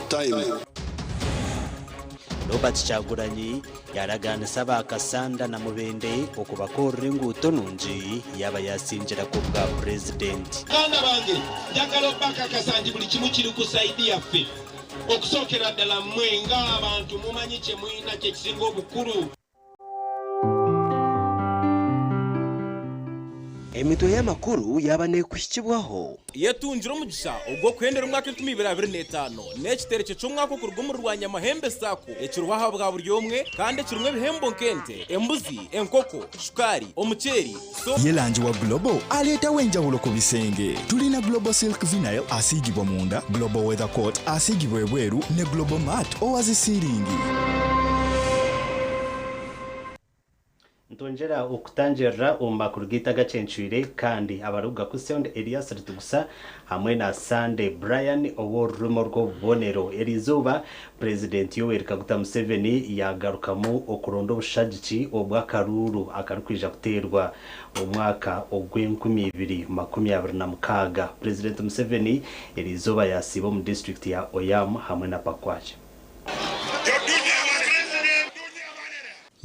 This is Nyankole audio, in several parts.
time. Robert Kyagulanyi yaaragaanisa aba Kassanda na Mubende okubakorera enguuto nungi yaaba yaasingira ku bwa Purezidenti. Baganda bange njagala obakakasa nti buli kimu kiri ku sayidi yaffe okusookera ddala mmwe nga abantu mumanyi kye mulina kye kisinga obukulu. Emitwe y'amakuru yaaba neekuhikibwaho. Yetungire omugisha ogw'okuhendera omwaka 2025 n'ekitereke ky'omwaka okuruga omuri Rwanyamahembe Sacco ekiriho aha bwa buri omwe kandi ekirimu ebihembo nk'ente, embuzi, enkoko, shukaari, omuceeri, so. Ye langi wa Global aleetawo enjawulo ku bisenge. Tulina Global Silk Vinyl asiigibwa munda, Global Weather Coat asiigibwa ebweru ne Global Mat owa zi siiringi. Nitwongyera okutangirira omu makuru gaitu agacencwire kandi abarikuga Kusound Elias Ritugusa hamwe na Sunday Brian ow'orurimi orw'obubonero. Eriizooba, Purezidenti Yoweri Kaguta Museveni yaagarukamu okuronda obushagiki obw'akaruuru akarikwija kuteerwa omwaka ogw'enkumi ibiri 26. Purezidenti Museveni eriizooba yaasiiba omu disiturikiti ya Oyam hamwe na Pakwach.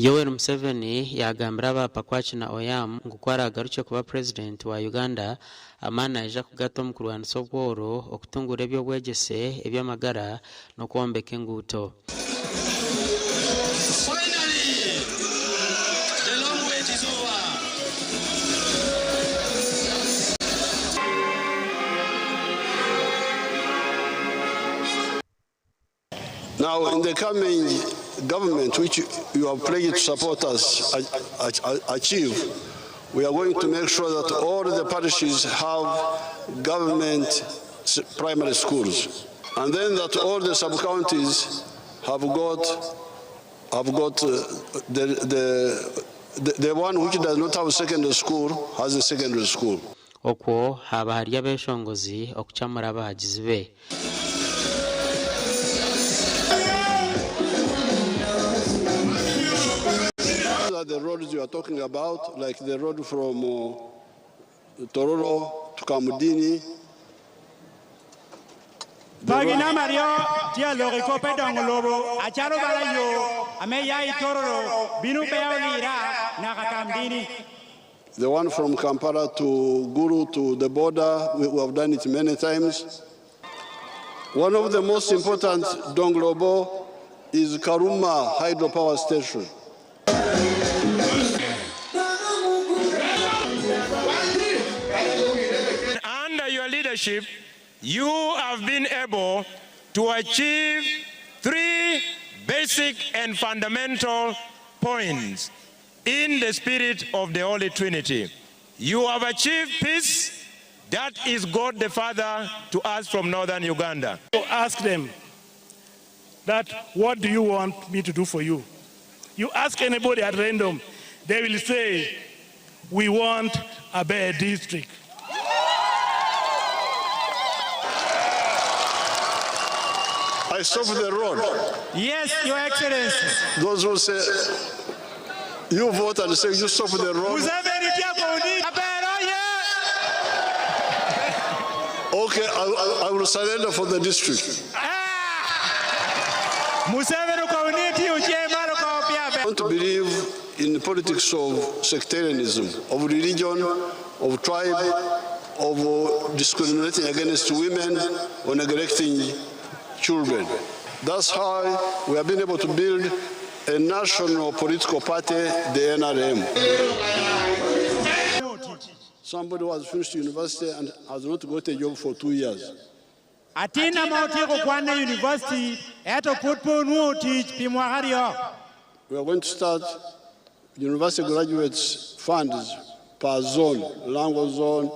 Yoweri Museveni yaagambira aba Pakwach na Oyam ngu ku araagarukye kuba Purezidenti wa Uganda, amaani naija kugata omu kurwanisa obworo, okutunguura eby'obwegyese, eby'amagara n'okwombeka enguuto. Now, in the coming government, which you have pledged to support us achieve, we are going to make sure that all the parishes have government primary schools, and then that all the sub-counties have got the one which does not have secondary school has a secondary school. Okwo haaba hari abeeshongozi okucamura abahagizi be. The roads you are talking about, like the road from Tororo to Kamudini. Pagi na Mario, tia lori ko pe dongo lobo, acharo bala yo, ame ya i Tororo, binu pe olira, na Kamdini. The one from Kampala to Gulu to the border, we have done it many times. One of the most important Donglobo is Karuma hydropower station. Under your leadership, you have been able to achieve three basic and fundamental points in the spirit of the Holy Trinity. You have achieved peace, that is God the Father to us from northern Uganda. So ask them that, what do you want me to do for you? You ask anybody at random, they will say, we want a better district. I stop the road. Yes, Your Excellency. Those who say, you vote and say you stop the road. Okay, I will surrender for the district. I don't believe in the politics of sectarianism, of religion, of tribe, of discriminating against women or neglecting children. That's how we have been able to build a national political party, the NRM. Somebody who has finished university and has not got a job for 2 years. Atina mauti kukwana university, eto putpu nuo teach pimwahario. We are going to start university graduates funds per zone, Lango zone,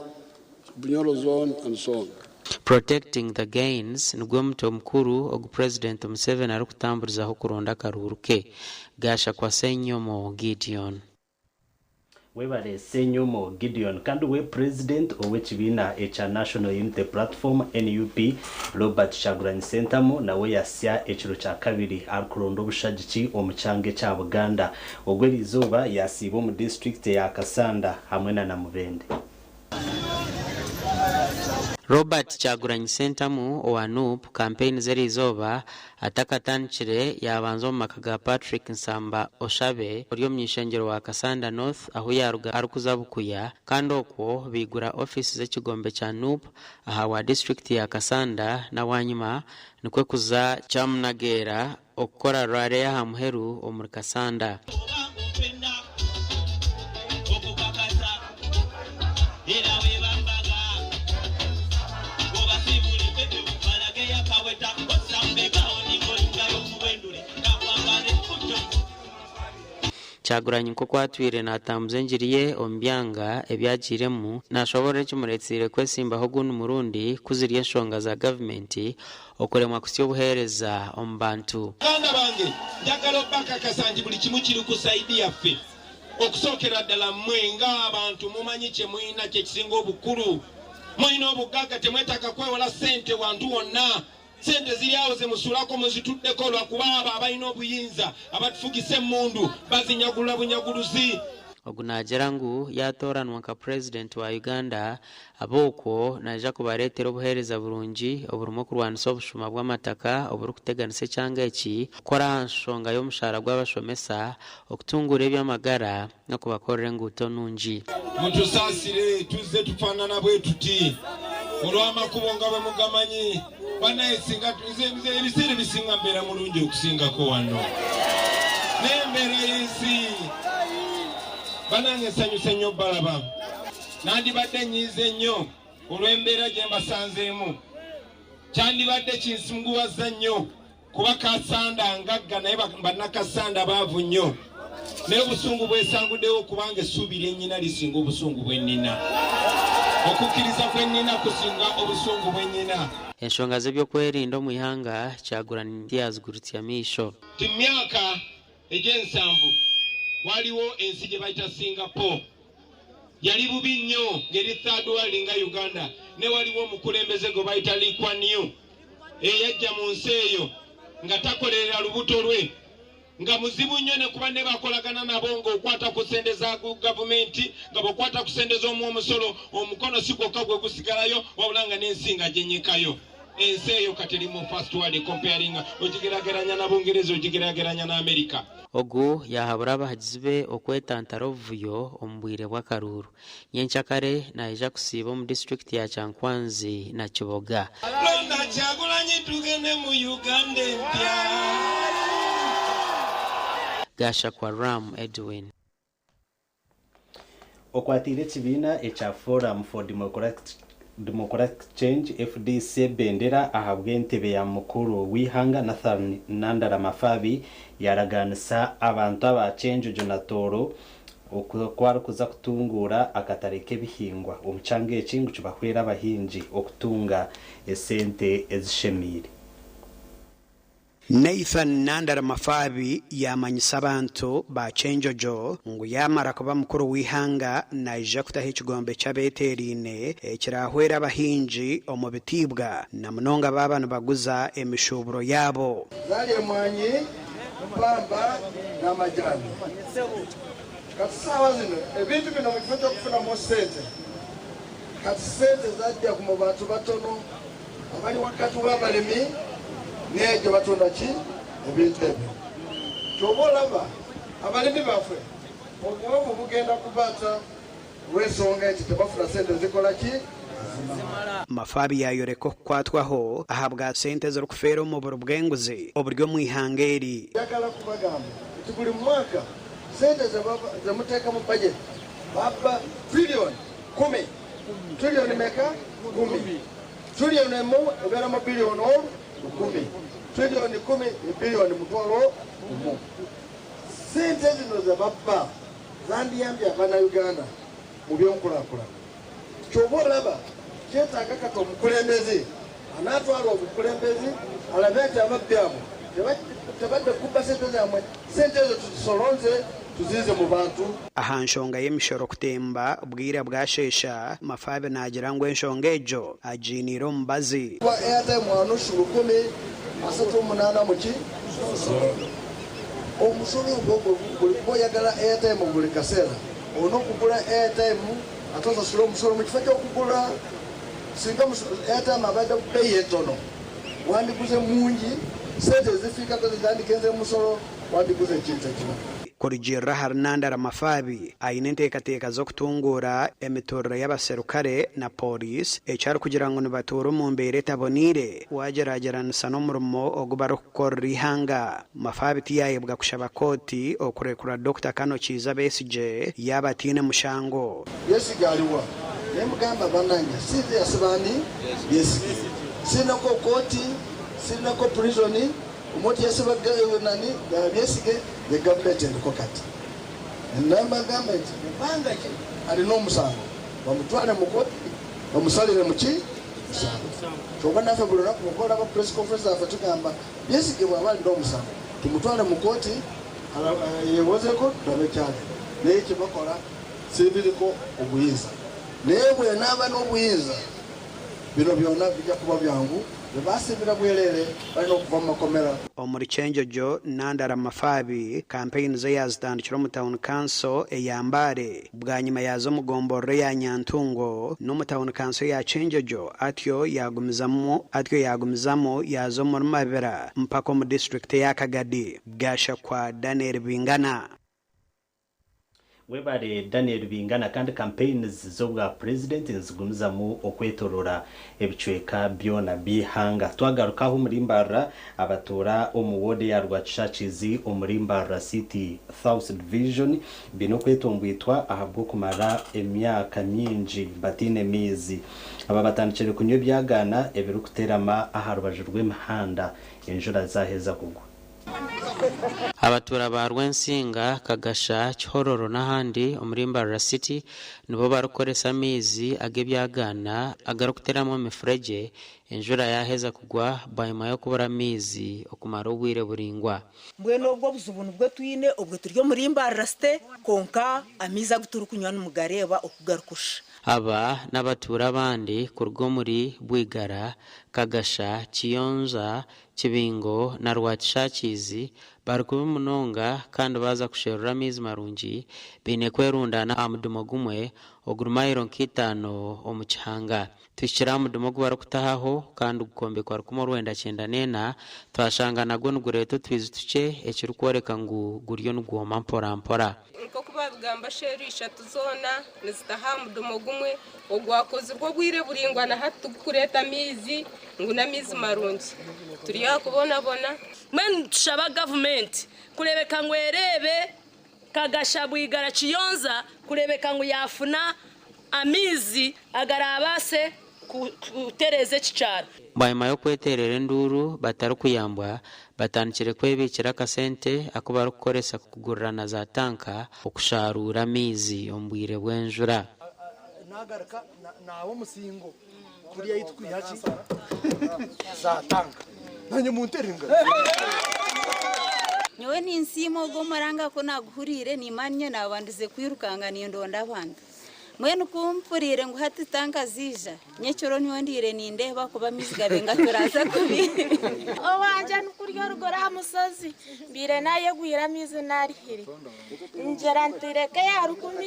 Bunyoro zone, and so on. Protecting the gains nigwo mutwe mukuru ogu President Museveni arikutamburizaho kuronda akaruuru ke. Gashakwa Ssenyomo Gideon. Webare Ssenyomo Gideon. Kandi we President ow'ekibiina ekya National Unity Platform, NUP, Robert Kyagulanyi Ssentamu nawe yasya ekiro kya kabiri arikuronda obushagiki omu kyanga ekya Buganda. Ogwo eriizooba yasiiba omu disiturikiti ya Kassanda hamwe na Namubende. Robert Kyagulanyi Ssentamu owa Nup kampeyini z'eriizooba atakatandikire yaabanza omu maka ga Patrick Nsamba Oshabe ori omuny'ishengyero wa Kassanda North ahu yaaruga arikuza Bukuya kandi okwo baigura ofiisi z'ekigombe kya Nup aha wa disiturikiti ya Kassanda na bwanyima nikwo kuza Kyamunageera okukora rally ey'aha muheru omuri Kassanda. Kyagulanyi nk'oku atwire natambuza engiri ye omu byanga ebi agiiremu, nashoborora ekimureeteire kwesimbaho ogundi murundi ku ziri enshonga za gavumenti okuremwa kuhitsya obuheereza omu bantu. Baganda bange, njagala obakakasa nti buli kimu kiri ku sayidi yaffe. Okusookera ddala mmwe ng'abantu mumanyi kye mulina kye kisinga obukulu. Mulina obugagga, temwetaaga kwewola ssente wantu wonna. Ssente ziri awo ze musuulako muzituddeko lwakuba abo abalina obuyinza abatufugisa emmundu bazinyagulula bunyaguluzi. Ogu naagira ngu yaatooranwa nka Purezidenti wa Uganda, ab'okwo naija kubareetera obuheereza burungi oburimu okurwanisa obushuma bw'amataka oburikuteganisa ekyanga eki, kukora aha nshonga y'omushaara gw'abashomesa, okutunguura eby'amagara n'okubakorera enguuto nungi. Mutusaasire tuzze tufaanana bwe tuti olw'amakubo nga bwe mugamanyi. Banaye singa nze nze ebiseera ebisinga mbeera mulungi okusingako wano naye embeera y'ensi banange nsanyuse nnyo balaba. Nandibadde nnyiize nnyo olw'embeera gye mbasanzeemu. Kyandibadde kinsunguwazza nnyo kuba Kassanda ngagga naye bannakassanda baavu nnyo. Naye obusungu bwesanguddewo kubanga essuubi lye nnyina lisinga obusungu bwe nnina. Okukkiriza kwe nnina kusinga obusungu bwe nnyina. Enshonga z'ebyokwerinda omu ihanga Kyagulanyi tiyazigurutsya maisho. Nti mu myaka egy'ensanvu waliwo ensi gye bayita Singapore. Yali bubi nnyo ng'eri third world nga Uganda. Ne waliwo omukulembeze gwe bayita Lee Kuan Yew eyajja mu nsi eyo nga takolerera lubuto lwe, nga muzibu nnyo ne ku banne b'akolagana nabo, ng'okwata ku ssente za gavumenti, nga bw'okwata ku ssente z'omuwa omusolo, omukono si gwokka gwe gusigalayo, wabula nga n'ensi nga gyenyikayo. Ensi eyo kati eri mu first world comparing, ogigerageranya na Bungereza, ogigerageranya na America. Ogu yaahabura abahagizi be okwetantara obuvuyo omu bwire bw'akaruuru. Nyenkyakare naija kusiiba omu disiturikiti ya Kyankwanzi na Kiboga. Londa Kyagulanyi tugende mu Uganda empya. Gashakwa Ram Edwin. Okwatiire ekibiina ekya Forum for Democratic Change, FDC, ebendera ahabw'entebe ya mukuru w'eihanga Nathan Nandala Mafabi yaaragaanisa abantu aba Kyenjojo na Tooro oku arikuza kutunguura akatare k'ebihingwa omu kyanga eki ngu kibahwere abahingi okutunga esente ezishemeire. Nathan Nandala Mafabi yaamanyisa abantu ba Kyenjojo ngu yaamara kuba mukuru w'eihanga naija kutaho ekigombe ky'abeeteeraine ekiraahwere abahingi omu bitiibwa na munonga baaba nibaguza emishuuburo yaabo. Zari emwanyi, mpamba n'amajaani. Kati saawa zino ebintu bino mu kifo ky'okufunamu sente, kati sente zajja mu bantu batono abali wakati w'abalimi n'egyo batunda ki ebintu ebyo. Kyoba olaba abalimi baffe obwavu bugenda kubata olw'ensonga nti tebafuna sente zikola ki ezimara. Mafabi yaayoreka okukwatwaho ahabwa sente ezirikufeera omu buri bw'enguzi oburi omu ihanga eri. Njagala kubagamba nti buri mwaka sente zemuteeka mu bajeti baba trillion kumi, trillion meka? Kumi. Trillion emu ebeeramu billion lukumi, trillion kumi ni billion 10,000. Sente zino zebabba zandiyambye abannayuganda mu by'enkulakulana. Kyoba olaba kyetaaga kati omukulembeze anaatwala obukulembeze alabe nti ababbi abo tebadde kubba sente zammwe, sente ezo tuzisolonze tuziize mu bantu. Aha nshonga y'emishoro kutemba bwira bwasheesha, Mafabi naagira ngu enshonga egyo agiiniire omubazi. Kuba airtime wa nushu 138 mu ki? Omusolo ogwo buri kuba oyagala airtime buri kaseera, olina okugura airtime ate osasule omusolo mu kifo ky'okugura Singa airtime abadde ku bbeeyi entono, wandiguze mungi, ssente ezifiikako zitandika emusolo, wandiguze ekintu ekimu. Kurugiirira ahari Nandala Mafabi, aine enteekateeka z'okutunguura emiturire y'abaserukare na Pooriisi, eki arikugira ngu nibatuura omu mbeera etaboneire waagyeragyeranisa n'omurimo ogu barikukorera eihanga. Mafabi tiyaayebwa kushaba kooti okurekura Dokita Kano Kiiza Besigye yaaba ataine mushango. Besigye ariwa? Nemugamba banange sinze yasiba ani? Besigye. Sirinako kooti, sirinako prison, omuntu yasiba nani Besigye ye gavumenti eriko kati. Nambagamba nti ebbanga ki alina omusango bamutwale mu kooti bamusalire muki? Musango. Kyoba naffe buli lunaku bwoba olaba press conference zaffe tugamba Besigye bwaba alina omusango tumutwale mu kooti yewozeko tulabe kyali naye kyebakola sibiriko obuyinza naye bwenaaba n'obuyinza bino byona bijja kuba byangu bebasibira bwerere balina okuva mu makomera. Omuri Kyenjojo, Nandala Mafabi kampeyini ze yaazitandikira omu tauni kanso eya Mbale, bwanyima yaaza omu gomborora eya Nyantungo n'omu tauni kanso ya Kyenjojo atyo yaagumizamu atyo yaagumizamu yaaza omuri Mabira mpaka omu disiturikiti eya Kagadi. Gashakwa Daniel Bingana. Webare Daniel Bingana kandi campaigns z'obwa president nizigumizamu okwetorora ebicweka byona by'eihanga. Twagaruka aha omuri Mbarara, abatuura omu ward eya Rwakishakizi omuri Mbarara City South Division baine okwetombwitwa ahabw'okumara emyaka mingi bataine maizi. Aba batandikire kunywa ebyagaana ebirikuterama aha rubaju rw'emihanda enjura zaheza kugwa. Abatuura ba Rwensinga, Kagasha, Kihororo n'ahandi omuri Mbarara City nibo barikukoresa amaizi ag'ebyagaana agarikuteramu omu mifuregye enjura yaaheza kugwa bwanyima y'okubura amaizi okumara obwire buraingwa. Mbwenu obwo obuzibu nibwo twine obwe turi omuri Mbarara City kwonka amaizi agu turikunywa nimugareeba oku garikushusha. Aba n'abatuura abandi kuruga omuri Bwigara, Kagasha, Kiyonza, Kibingo na Rwakishakiizi bari kubi munonga kandi baaza kusherura amaizi marungi baine kwerundaana aha mudumo gumwe oguri mailo nka itaano omu kihanga. Tuhikire aha mudumo ogu barikutahaho kandi gukombekwa 1994 twashanga nagwo nigureeta otwizi tukye ekirikworeka ngu guriyo nigwoma mpora mpora. Nk'oku baabigamba sheeri ishatu zoona nizitaha aha mudumo gumwe ogwakozirwe obwire buraingwa na hati tigurikureeta amaizi ngu n'amaizi marungi. Turi aha kubonabona. Mbwenu nitushaba gavumenti kureebeka ngu ereebe Kagasha Bwigara Kiyonza kureebeka ngu yaafuna amaizi agaraabaase kutereeza eki kyaro. Bwanyima y'okweteerera enduuru batarikuyambwa, batandikire kwebiikira akasente aku barikukoresa kugurirana za tanka okusharuura amaizi omu bwire bw'enjura. Nagaruka naaba omusingo kuriya ahi turikwiha ki za tanka nanye muntere engaro. Nyowe ninsiima ogwo omuranga ku naaguhuriire niimanya nyowe naabandize kwirukanga nindonda abantu. Mbwenu ku mpuriire ngu hati tanka ziija, nyekiro nyowe ndiire nindeeba kuba amaizi gabaire nigaturaza kubi. Owangye nikurya oruguru aha mushozi, mbaire naayegwire amaizi naarihire. Ngira nti reka eya rukumi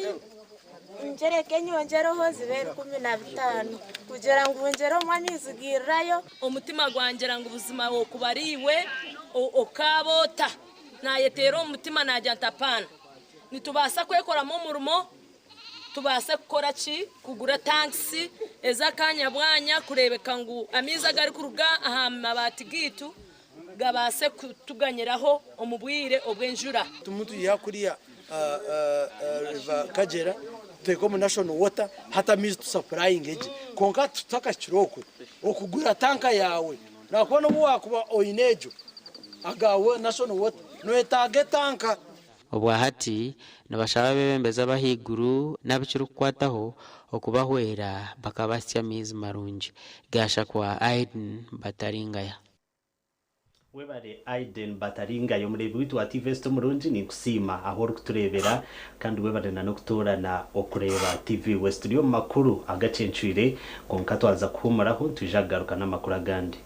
ngyereke nyongyereho zibe 15 kugira ngu ngyere omu amaizi gairirayo. Omutima gwangira ngu buzima okuba ariiwe okaaba ota? Naayeteera omu mutima naagira nti apaana, nitubaasa kwekoramu omurimo Tubaase kukora ki kugura tankisi ez'akaanya bwanya kureebeka ngu amaizi agarikuruga aha mabaati gaitu gabaase kutuganyiraho omu bwire obw'enjura. Tumwe twiha kuriya River Kagyera tuteeka omu National Water hati amaizi tusapurayinge gye kwonka tutakahikire okwe okugura tanka yaawe nakuba n'obu waakuba oine egyo aga National Water noyetaaga etanka. Obwahati nibashaba abeebembezi ab'ahaiguru n'abikirikukwataho okubahwera bakabahitsya amaizi marungi. Gashakwa Aiden Bataringaya. Webare Aiden Bataringaya omureebi waitu wa TV West omurungi ninkusiima ahu orikutureebera kandi webare na n'okutoorana okureeba TV West. Turi omu makuru agacencwire kwonka twaza kuhuumuraho nitwija kugaruka n'amakuru agandi.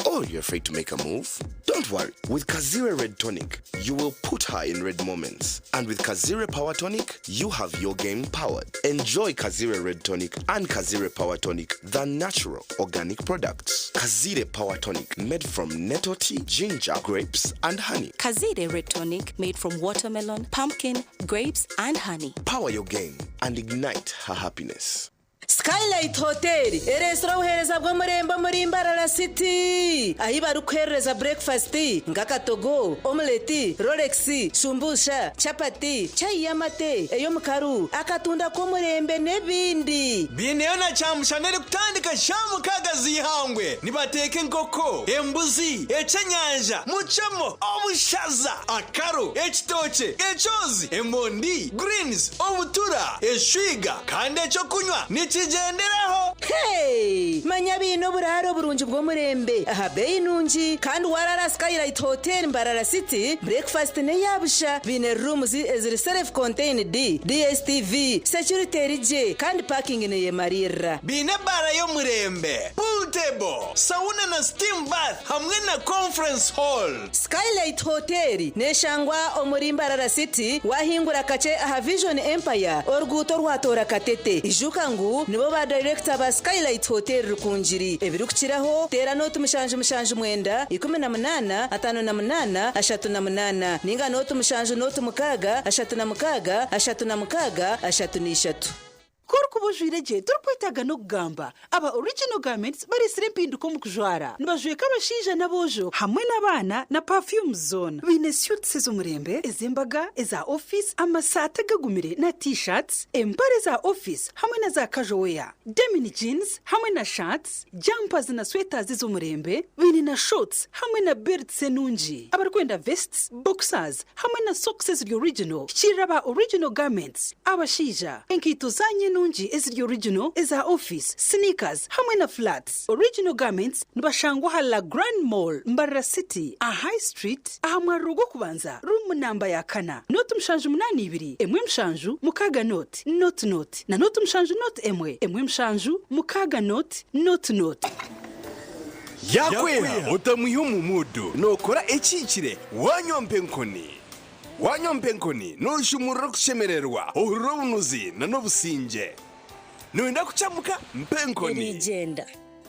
Or you're afraid to make a move? Don't worry. With Kazire Red Tonic, you will put her in red moments. And with Kazire Power Tonic, you have your game powered. Enjoy Kazire Red Tonic and Kazire Power Tonic, the natural organic products. Kazire Power Tonic, made from nettle tea, ginger, grapes, and honey. Kazire Red Tonic made from watermelon, pumpkin, grapes, and honey. Power your game and ignite her happiness. Skylight Hotel ereesire obuheereza bw'omurembe omuri Mbarara City ahi barikuheereza breakfast nk'akatogo, omelette, rolex, shumbusha, chapati, chai y'amate, ey'omukaru, akatunda k'omurembe n'ebindi. Biineyo na kyamushana erikutandika shaaha mukaaga z'eihangwe. Nibateeka enkoko, embuzi, ekyenyanja, mucemo, obushaza, akaro, ekitookye, ekyozi, emondi, greens, obutura, eshwiga kandi ekyokunywa nikigyenderaho. Hey! Manya biine oburaaro burungi bw'omurembe aha beeyi nungi kandi warara Skylight Hotel Mbarara City, breakfast n'eya busha. Biine rooms eziri self contained, DSTV, security eri gye kandi parking neyemariirira. Biine ebaara y'omurembe, pool table, sauna na steam bath hamwe na conference hall. Skylight Hotel neshangwa omuri Mbarara City wahingura kakye aha Vision Empire oruguuto orwatoora Katete. Ijuka ngu nibo ba dayirekita ba Skylight Hotel Rukungiri. Ebirikukiraho teera nooti 779 18 58 38 ninga nooti 7 nooti 6 36 36 33. Ku orikuba ojwaire gye torikwetaaga n'okugamba. Aba Original Garments bareetsire empinduka omu kujwara. Nibajweka abashaija n'aboojo hamwe n'abaana na perfumes zoona. Baine suits ez'omurembe, ez'embaga, eza ofiisi, amasaati agagumire na T-shirts, empare za ofiisi hamwe na za casual wear, denim jeans hamwe na shirts, jumpers na sweaters ez'omurembe. Baine na shorts hamwe na belts enungi. Abarikwenda vests, boxers hamwe na socks eziri original, hikiirira aba Original Garments. Abashaija, enkaito zaanyu enungi eziri original, eza ofiisi, sneakers hamwe na flats. Original Garments nibashangwa aha La Grande Mall, Mbarara City, aha High Street, aha mwariro gw'okubanza, ruumu namba ya kana, nooti 782 1 7 6 nooti nooti nooti na nooti 7 nooti 1 1 7 6 nooti nooti nooti. Yaakweha otamwiha omu muudu, nookora ekihikire waanywa mpa enkoni. Waanywa mpa enkoni nooshumurura okushemererwa, ohurira obunuzi n'obusingye. Nooyenda kukyamuka? Mpa enkoni. Eriigyenda,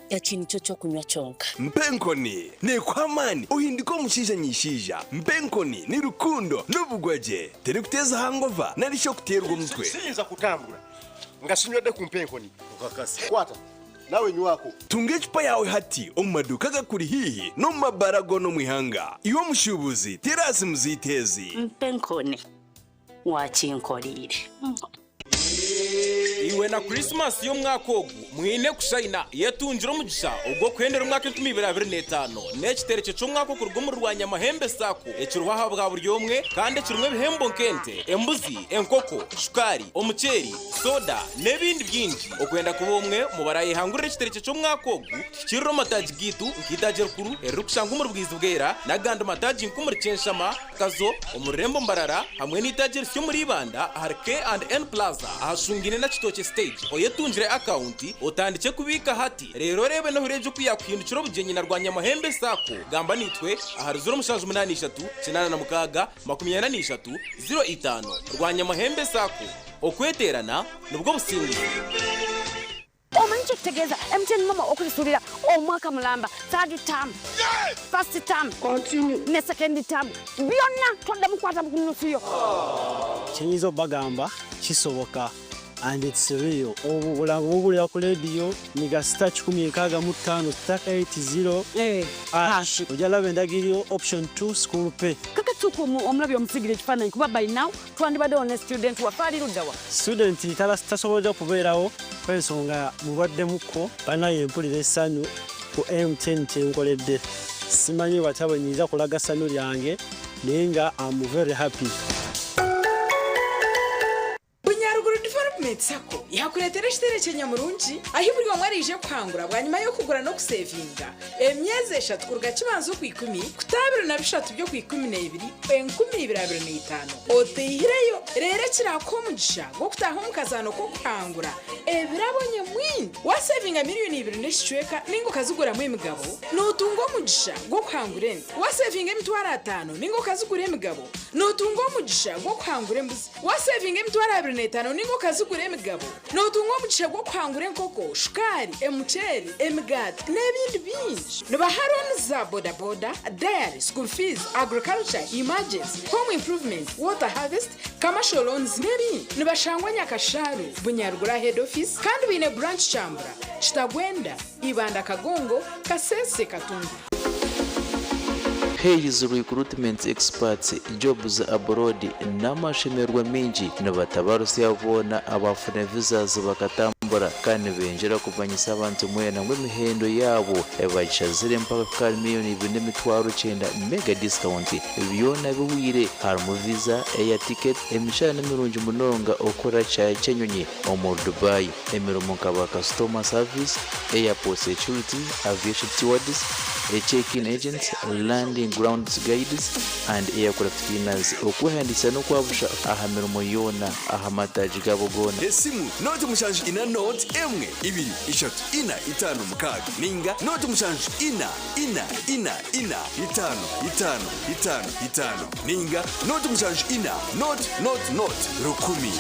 eki nikyo ky'okunywa kyonka. Mpa enkoni neekuha amaani ohinduke omushaija nyishaija. Mpa enkoni ni rukundo n'obugwagye. Terikuteeza hangova nari shi okuteerwa omutwe. Siyinza kutambura nga sinywedde ku mpa enkoni. Kwata nawe nywako. Tunga ecupa yaawe hati omu maduuka agakuri haihi n'omu mabaara goona omu ihanga. Iwe omushuubuzi, teera aha simu zaitu ezi. Mpa enkoni, waakinkoreire. Iwe na Krisimasi y'omwaka ogu mwine kushayina. Yetungire omugisha ogw'okuhendera omwaka 2025 n'ekiterekyo ky'omwaka okuruga omuri Rwanyamahembe sacco ekiriho aha bwa buri omwe kandi ekirimu ebihembo nk'ente, embuzi, enkoko, shukaari, omuceeri, soda n'ebindi bingi. Okwenda kuba omwe omu barayehangurira ekiterekyo ky'omwaka ogu, tuhikirire omu mataagi gaitu nk'eitaagi erikuru eririkushangwa omuri Bwizibwera n'agandi mataagi nk'omuri Kyenshama, Kazo, omu rurembo Mbarara hamwe n'eitaagi erisya omuri Ibanda ahari K and N Plaza ahashungaine na Kitookye Stage. Oyetungire akawunti otandikye kubiika hati reero oreebe n'ohuregye oku yaakuhindukira obugyenyi na Rwanyamahembe sacco. Gamba naitwe ahari 0783 86 43 05. Rwanyamahembe sacco, okweteerana nibwo businguzi. Omanyi kyekitegeeza MTN Momo okusasulira omwaka mulamba, third term, first term ne second term byonna toddamu kukwata ku nnusu yo. Kyenyinza obagamba kisoboka and it's real. Obwo obulango buwulira ku leediyo nyiga star 165 star 80 hash ojja laba endagiriro option 2 school pay. Kakatuuka omulabi omusiigire ekifaananyi kuba by now twandibaddewo ne student waffe ali ludda wa? Student tasobodde kubeerawo olw'ensonga mulwaddemukko. Banaye mpulira essanyu ku MTN kyenkoledde. Simanyi watya bwe nyinza kulaga ssanyu lyange naye nga am very happy. Bunyaruguru Development Sacco Yakureetera ekiterekye nyamurungi ahi buri omwe araije kuhangura bwanyima y'okugura n'okusevinga emyezi eshatu kuruga kibanza okwikumi kuta 23 by'okwikumi n'ebiri 2025 oteihireyo. Reero ekirakuha omugisha gw'okutaaha omu kazaano k'okuhangura ebirabo nyamwingi. Wasevinga miriyoni 2 n'ekicweka ninga okaziguramu emigabo, nootunga omugisha gw'okuhangura ente. Wasevinga 500,000 ninga okazigura emigabo, nootunga omugisha gw'okuhangura embuzi. Wasevinga 25,000 ninga okazigura emigabo, nootunga omugisha gw'okuhangura enkoko, shukaari, emuceeri, emigaati n'ebindi bingi. Nibaha loans za bodaboda, dairy, school fees, agriculture, emergency, home improvement, water harvest, commercial loans n'ebindi. Nibashangwa Nyakasharu, Bunyaruguru head office, kandi baine branch Kyambura, Kitagwenda, Ibanda, Kagongo, Kasese, Katungu. Hayes Recruitment Experts Jobs Abroad n'amashemererwa maingi nibatabarusya boona abafuna visas bakatambura kandi nibengyera kumanyisa abantu mwena ngu emihendo yaabo bagishazire mpaka kuhika ahari 2,900,000 mega discount. Byona bihwire, harimu visa, air ticket, emishahara nimirungi munonga, okukora kishaayi ky'enyonyi omuri Dubai, emirimo nka ba customer service, airport security, aviation stewards, check-in agents, landing grounds guides and aircraft cleaners. Okwehandiikisa n'okwabusha aha mirimo yoona aha mataagi gaabo goona. Esimu 074 1 2 3 4 5 6 ninga 074 4 4 4 5 5 5 5 ninga 074 0 0 0 100.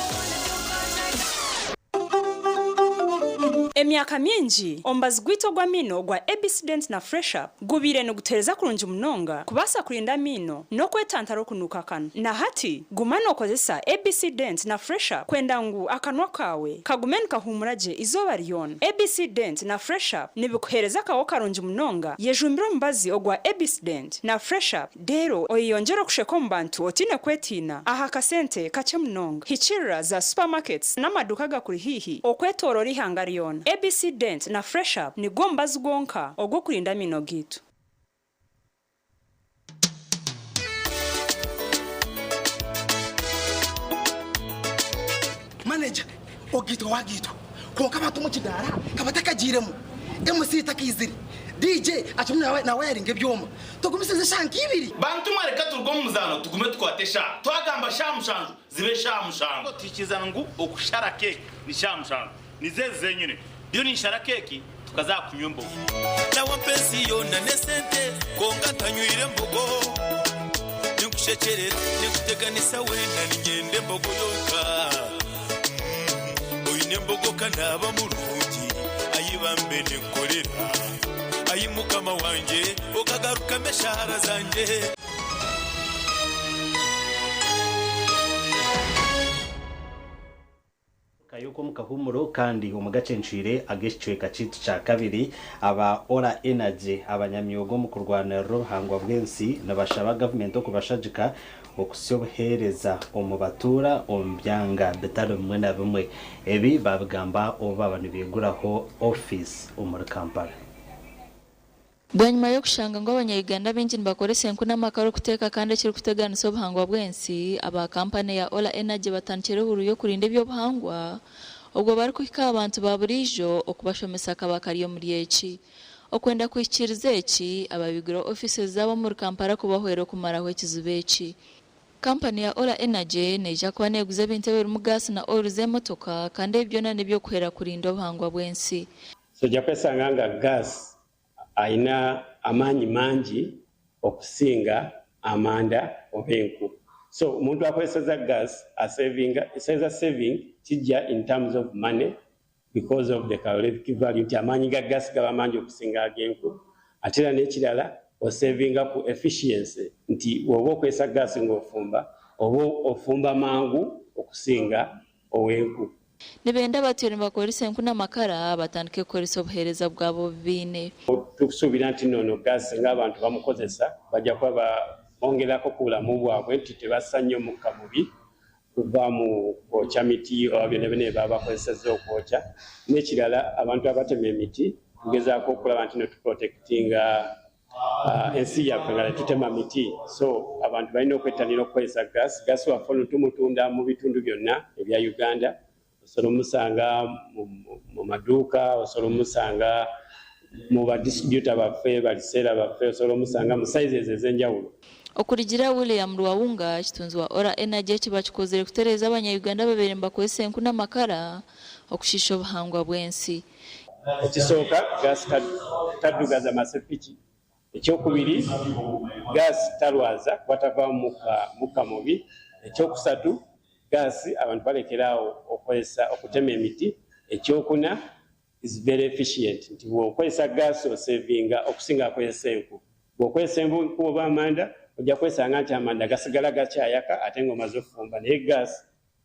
Emyaka mingi, omubazi gwaitu ogw'amaino ogwa ABC Dent na Fresh Up gubaire nigutereeza kurungi munonga kubaasa kurinda amaino n'okwetantara okunuuka akanwa. Na hati, guma nookozesa ABC Dent na Fresh Up kwenda ngu akanwa kaawe kagume nikahuumura gye eizooba ryona. ABC Dent na Fresh Up nibikuheereza akaho karungi munonga. Yejumbire omubazi ogwa ABC Dent na Fresh Up reero oyeyongyere okusheka omu bantu otaine kwetiina aha kasente kakye munonga. Hikirira za supermarkets n'amaduuka agakuri haihi okwetooroora eihanga ryona. ABC Dent na Fresh Up nigwo mubazi gwonka ogw'okurinda amaino gaitu. Manager, ogaitwa wagaitwa kwonka abantu omu kidaara kabatakagiiremu, MC takaizire, DJ akirimu nawayaringa ebyoma, tugumisirize eshaaha nka ibiri. Bantu mwe reka turuge omu muzaano tugume tukwate eshaaha. Twagamba shaaha 7 zibe shaaha 7. Tuhikirizana ngu okushara keeki ni shaaha 7. Nizo ezi zenyine. Ndiyo ninshara keeki tukaza aha kunywa embogo. Nawe ampa ensi yoona n'esente, kwonka ntanywire embogo. Ninkushekyerera, ninkuteganisa weena, niinyenda embogo yonka. Oine embogo ka naaba murungi, ai bambe ninkukorera. Ai Mukama wangye, okagarukamu eshaara zangye. Kayoko omu kahuumuro kandi omu gacencwire ag'ekicweka kyaitu kya kabiri, aba Ora Energy abanyamyoga omu kurwanirira obuhangwa bw'ensi nibashaba gavumenti okubashagika okuhitsya obuheereza omu batuura omu byanga bitari bimwe na bimwe. Ebi baabigamba obu baaba nibaiguraho ofiisi omuri Kampala. Bwanyima y'okushanga ngu abanya-Uganda baingi nibakoresa enku n'amakara okuteeka kandi ekirikuteganisa obuhangwa bw'ensi, aba kampani eya Ola Energy batandikire ehururu y'okurinda eby'obuhangwa obwo barikuhika aha bantu ba buriijo okubashomesa akaba kari omuri eki. Okwenda kuhikiiriza eki, aba baigwireho ofiisi zaabo omuri Kampala kubahwera okumaraho ekizibu eki. Kampani ya Ola Energy neija kuba neeguza ebintu ebirimu gaasi na oil z'emotoka kandi ebi byona n'eby'okuhwera kurinda obuhangwa bw'ensi. So ojja kwesanga nga gas ayina amaanyi mangi okusinga amanda oba enku. So omuntu akozeseza gas asevinga, eseza saving kijja in terms of money because of the calorific value nti amaanyi ga gas gaba mangi okusinga ag'enku. Ate era n'ekirala osevinga ku efficiency nti bw'oba okozesa gas ng'ofumba oba ofumba mangu okusinga ow'enku. Nibenda abatwire nibakoresa enku n'amakara batandike kukoresa obuheereza bwabo obu baine. Tukusuubira nti noono gas singa abantu bamukozesa bajja kuba bongerako ku bulamu bwabwe nti tebassa nnyo mukka mubi kuva mu kwokya miti oba byonna byonna bye baba bakozesezza okwokya. N'ekirala abantu abatema emiti tugezaako okulaba nti no tuprotectinga ensi yaffe nga tetutema miti, so abantu balina okwettanira okukozesa gas. Gas waffe ono tumutunda mu bitundu byonna ebya Uganda. Osobola omusanga mu maduuka, osobola omusanga mu ba distributor baffe, baliseera baffe, osobola omusanga mu sizes ez'enjawulo. Okurugiirira William Lwawunga, kitunzi wa Ora Energy eki bakikozire kutereeza abanya-Uganda ababaire nibakozesa enku n'amakara okushiisha obuhangwa bw'ensi. Ekisooka, gas taddugaza masepiki. Ekyokubiri, gas talwaza kuba tavaamu mukka mubi. Ekyokusatu, gas abantu balekera awo okozesa okutema emiti. Ekyokuna, is very efficient nti bw'okozesa gas osevinga okusinga akozesa enku. Bw'okozesa enku oba amanda ojja kwesanga nti amanda gasigala gakyayaka ate ng'omaze okufumba naye gas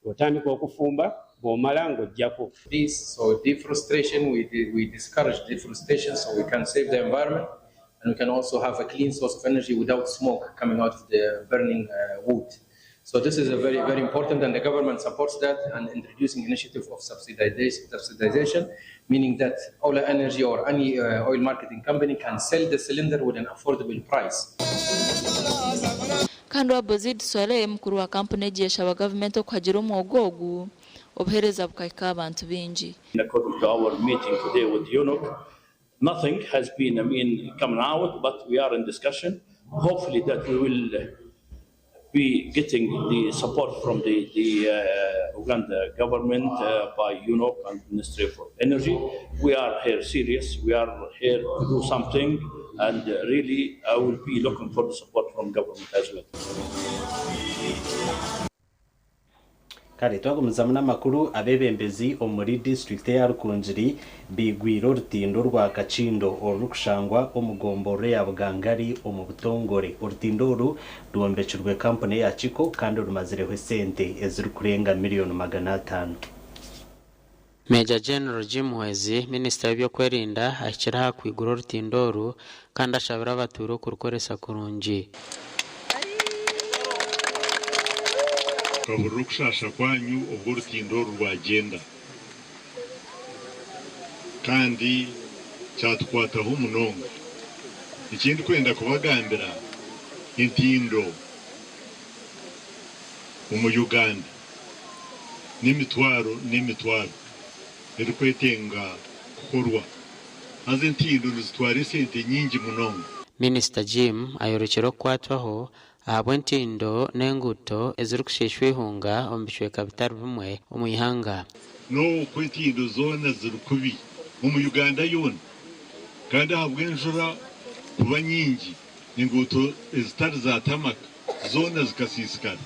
Otandika okufumba bw'omala ng'oggyako. This so deforestation we, we discourage deforestation so we can save the environment and we can also have a clean source of energy without smoke coming out of the burning uh, wood. So this is a very, very important and the government supports that and introducing initiative of subsidization, subsidization meaning that Ola Energy or any uh, oil marketing company can sell the cylinder with an affordable price. Kandi Abozid Swaleh, mukuru wa kampuni egi yashaba gavumenti okuhagira omwoga ogu, obuheereza bukahika aha bantu baingi. According to our meeting today with UNOC, nothing has been, I mean, coming out, but we are in discussion. Hopefully that we will be getting the support from the, the uh, Uganda government uh, by UNOC and Ministry for Energy. We are here serious. We are here to do something, and uh, really, I will be looking for the support from government as well. Kare twagumizamu n'amakuru abeebembezi omuri disiturikiti eya Rukungiri baigwire orutindo rwa Kakindo orurikushangwa omu gomborora eya Bugangari omu butongore. Orutindo oru rwombekirwe kampuni eya Kiko kandi rumazireho esente ezirikurenga miriyoni 500. Major General Jim Muhwezi, minisita w'ebyokwerinda ahikire aha kwigura orutindo oru kandi ashabire abatuura okurukoresa kurungi. Tukahurira okushaasha kwanyu obu orutindo oru rwagyenda kandi kyatukwataho munonga. Eki ndikwenda kubagambira, entindo omu Uganda n'emitwaro n'emitwaro erikwetenga kukorwa haza entindo nizitwara esente nyingi munonga. Minisita Jim ayorekire okukwatwaho ahabw'entindo n'enguuto ezirikushiishwa eihunga omu bicweka bitari bimwe omu ihanga. N'oku entindo zoona ziri kubi omu Uganda yoona kandi ahabw'enjura kuba nyingi enguuto ezitari za tamaka zoona zikasiisikara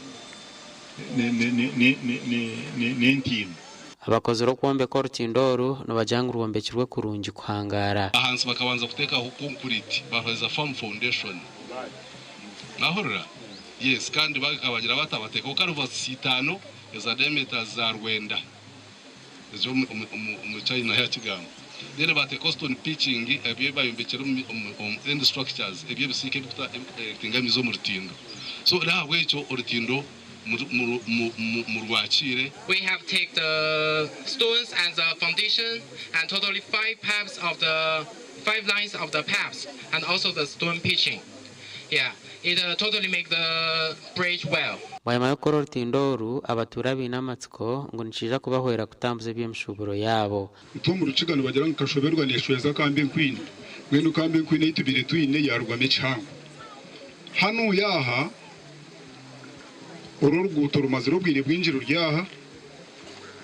n'entindo. Abakozire okwombeka orutindo oru nibagira ngu rwombekirwe kurungi kuhangaara. Ahansi bakabanza kuteekaho concrete baheza firm foundation. Mwahurira? Yes, kandi bakabagira bata bateekaho culverts itaano eza diameters za rwenda ezo omu China yakigamba. Then bateekaho stone pitching ebyo bayombekire omu end structures eby'ebisiika ebikudirectinga amaizi omu rutindo. So n'ahabw'ekyo orutindo murwakiire. We have take the stones and the foundation and totally five paths of the five lines of the paths and also the stone pitching. Yeah, it uh, totally make the bridge well. Bwanyima y'okukora orutindo oru, abatuura baine amatsiko ngu nikiija kubahwera kutambuza eby'emishuuburo yaabo. Itwe omu Rukiga nibagira ngu kashoberwa neeshweza kamba enkwine. Mbwenu kamba enkwine ei tubaire twine yaarugwamu ekihango. Hanuuya aha, oru oruguuto rumazire obwire bwingi ruri aha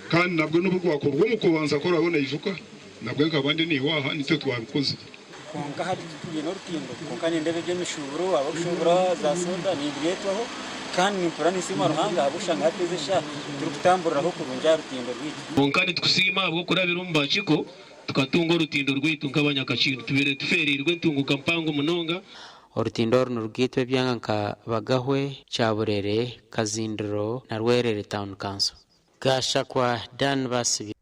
kandi nabwo n'obu rwakorwa omu kubanza ku oraabe noijuka nabwo nkaba ndi naiwe aha nitwe twabikozire. Kwonka hati titwine orutindo kwonka nindeeba eby'emishuuburo abakushuubura za soda nimbireetwaho kandi nimpurira ninsiima Ruhanga ahabw'okushanga hati ezi eshaaha turikutamburiraho kurungi aha rutindo rwaitu. Kwonka nitukusiima ahabw'okurabira omu bakiiko tukatunga orutindo rwaitu nk'abanyakakindu. Tubaire tufeereirwe entunguka mpango munonga. Orutindo oru nirugaitwa ebyanga nka Bagahwe, Kyaburere, Kazindiro na Rwerere Town Council. Gashakwa Dan Basibye.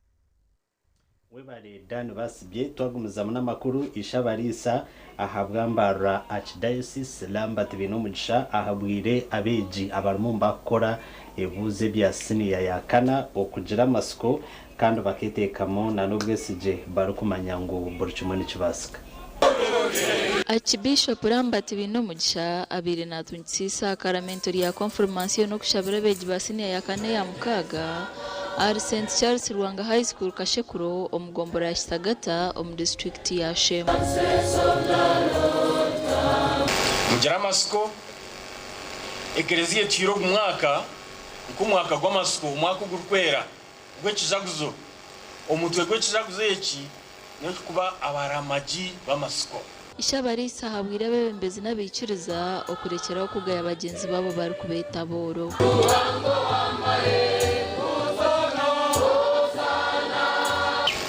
Webare Dan Basibye twagumizamu n'amakuru Ishabariisa ahabwa Mbarara Archdiocese Lambert Bainomugisha ahabwire abeegi abarimu nibakukora ebibuuzo ebya siniya ya kana okugira amatsiko kandi baketeekamu n'obwesigye barikumanya ngu buri kimwe nikibaasika. Aakibiishopu Lambert Bainomugisha abaire naatungisa eisakaramento rya konfirimansiyo n'okushabira abeegi ba siniya ya kana eya mukaaga Ahari St Charles Lwanga High School Kashekuro omu gombora ya Kisagata omu disiturikiti ya Sheema. Mugire amatsiko. Ekereziya etuhaire ogu mwaka nk'omwaka gw'amatsiko, omwaka ogurikwera ogw'ekijaguzo. Omutwe gw'ekijaguzo eki n'okuba abaramagi b'amatsiko. Ishabarisa ahabwire abeebembezi n'abaikiriza okurekyeraho kugaya bagyenzi baabo barikubeeta abooro.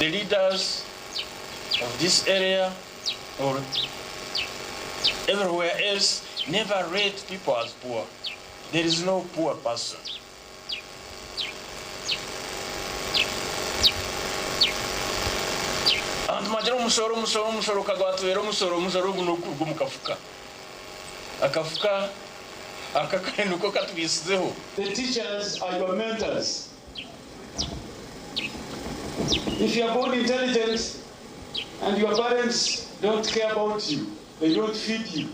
The leaders of this area or everywhere else never rate people as poor. There is no poor person. Abantu bagira omushoro, omushoro, omushoro, kagwatubera omushoro, omushoro ogu n'okuruga omu kafuka. Akafuka aka kare niko katubisizeho. The teachers are your mentors. If you are born intelligent and your parents don't care about you, they don't feed you.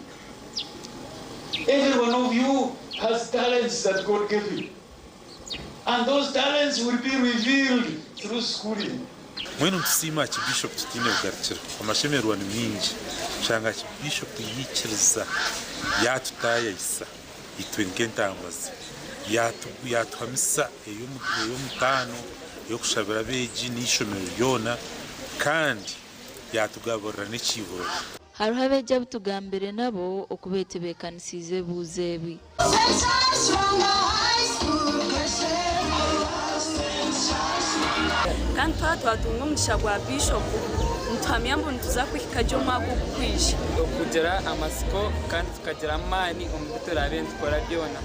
Every one of you has talents that God gave you. And those talents will be revealed through schooling. Mbwenu nitusiima Archbishop tutaine bugarukiro. Amashemererwa ni mingi kushanga Archbishop yaikiriza yaatutaayayisa itwe nk'entambwa ze. Yaatuha misa ey'omutaano ey'okushabira abeegi n'eishomero ryona kandi yaatugaburira n'ekiihuro. Hariho abeegi abu tugambire nabo oku beetebeekanisiize ebibuuzo ebi. Kandi twaba twatunga omugisha gwa Biishopu, nituhamya ngu nituza kuhika gye omwaka ogurikwija. Okugira amatsiko kandi tukagira amaani omu bi turaabe nitukora byona.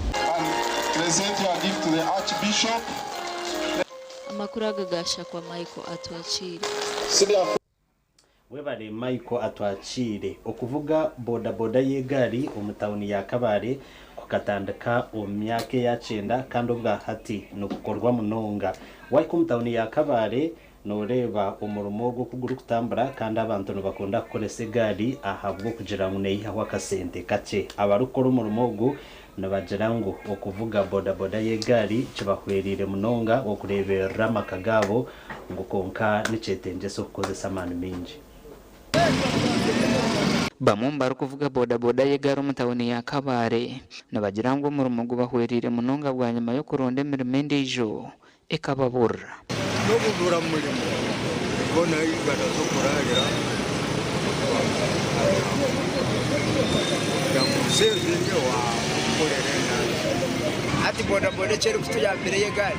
Present your gift to the Archbishop. Amakuru aga gaashakwa Michael Atwakiire. Webare Michael Atwakiire. Okuvuga bodaboda y'egaari omu tauni ya Kabale kukatandika omu myaka eya kyenda kandi obwa hati nikukorwa munonga. Wahika omu tauni ya Kabale noreeba omurimo ogu oku gurikutambura kandi abantu nibakunda kukoresa egaari ahabw'okugira ngu neyihaho akasente kakye. Abarikukora omurimo ogu nibagira ngu okuvuga bodaboda y'egaari kibahwereire munonga okureeberera amaka gaabo ngu kwonka nikyetengyesa okukozesa amaani maingi. Bamwe omu barikuvuga bodaboda y'egaari omu tauni ya Kabale nibagira ngu omurimo gubahwereire munonga bwanyima y'okuronda emirimo endiijo ekababurira. N'obubura murimo bona igana z'okurarira yamusevinge wakorera enanga. Hati bodaboda eki erikutuyambira ey'egaari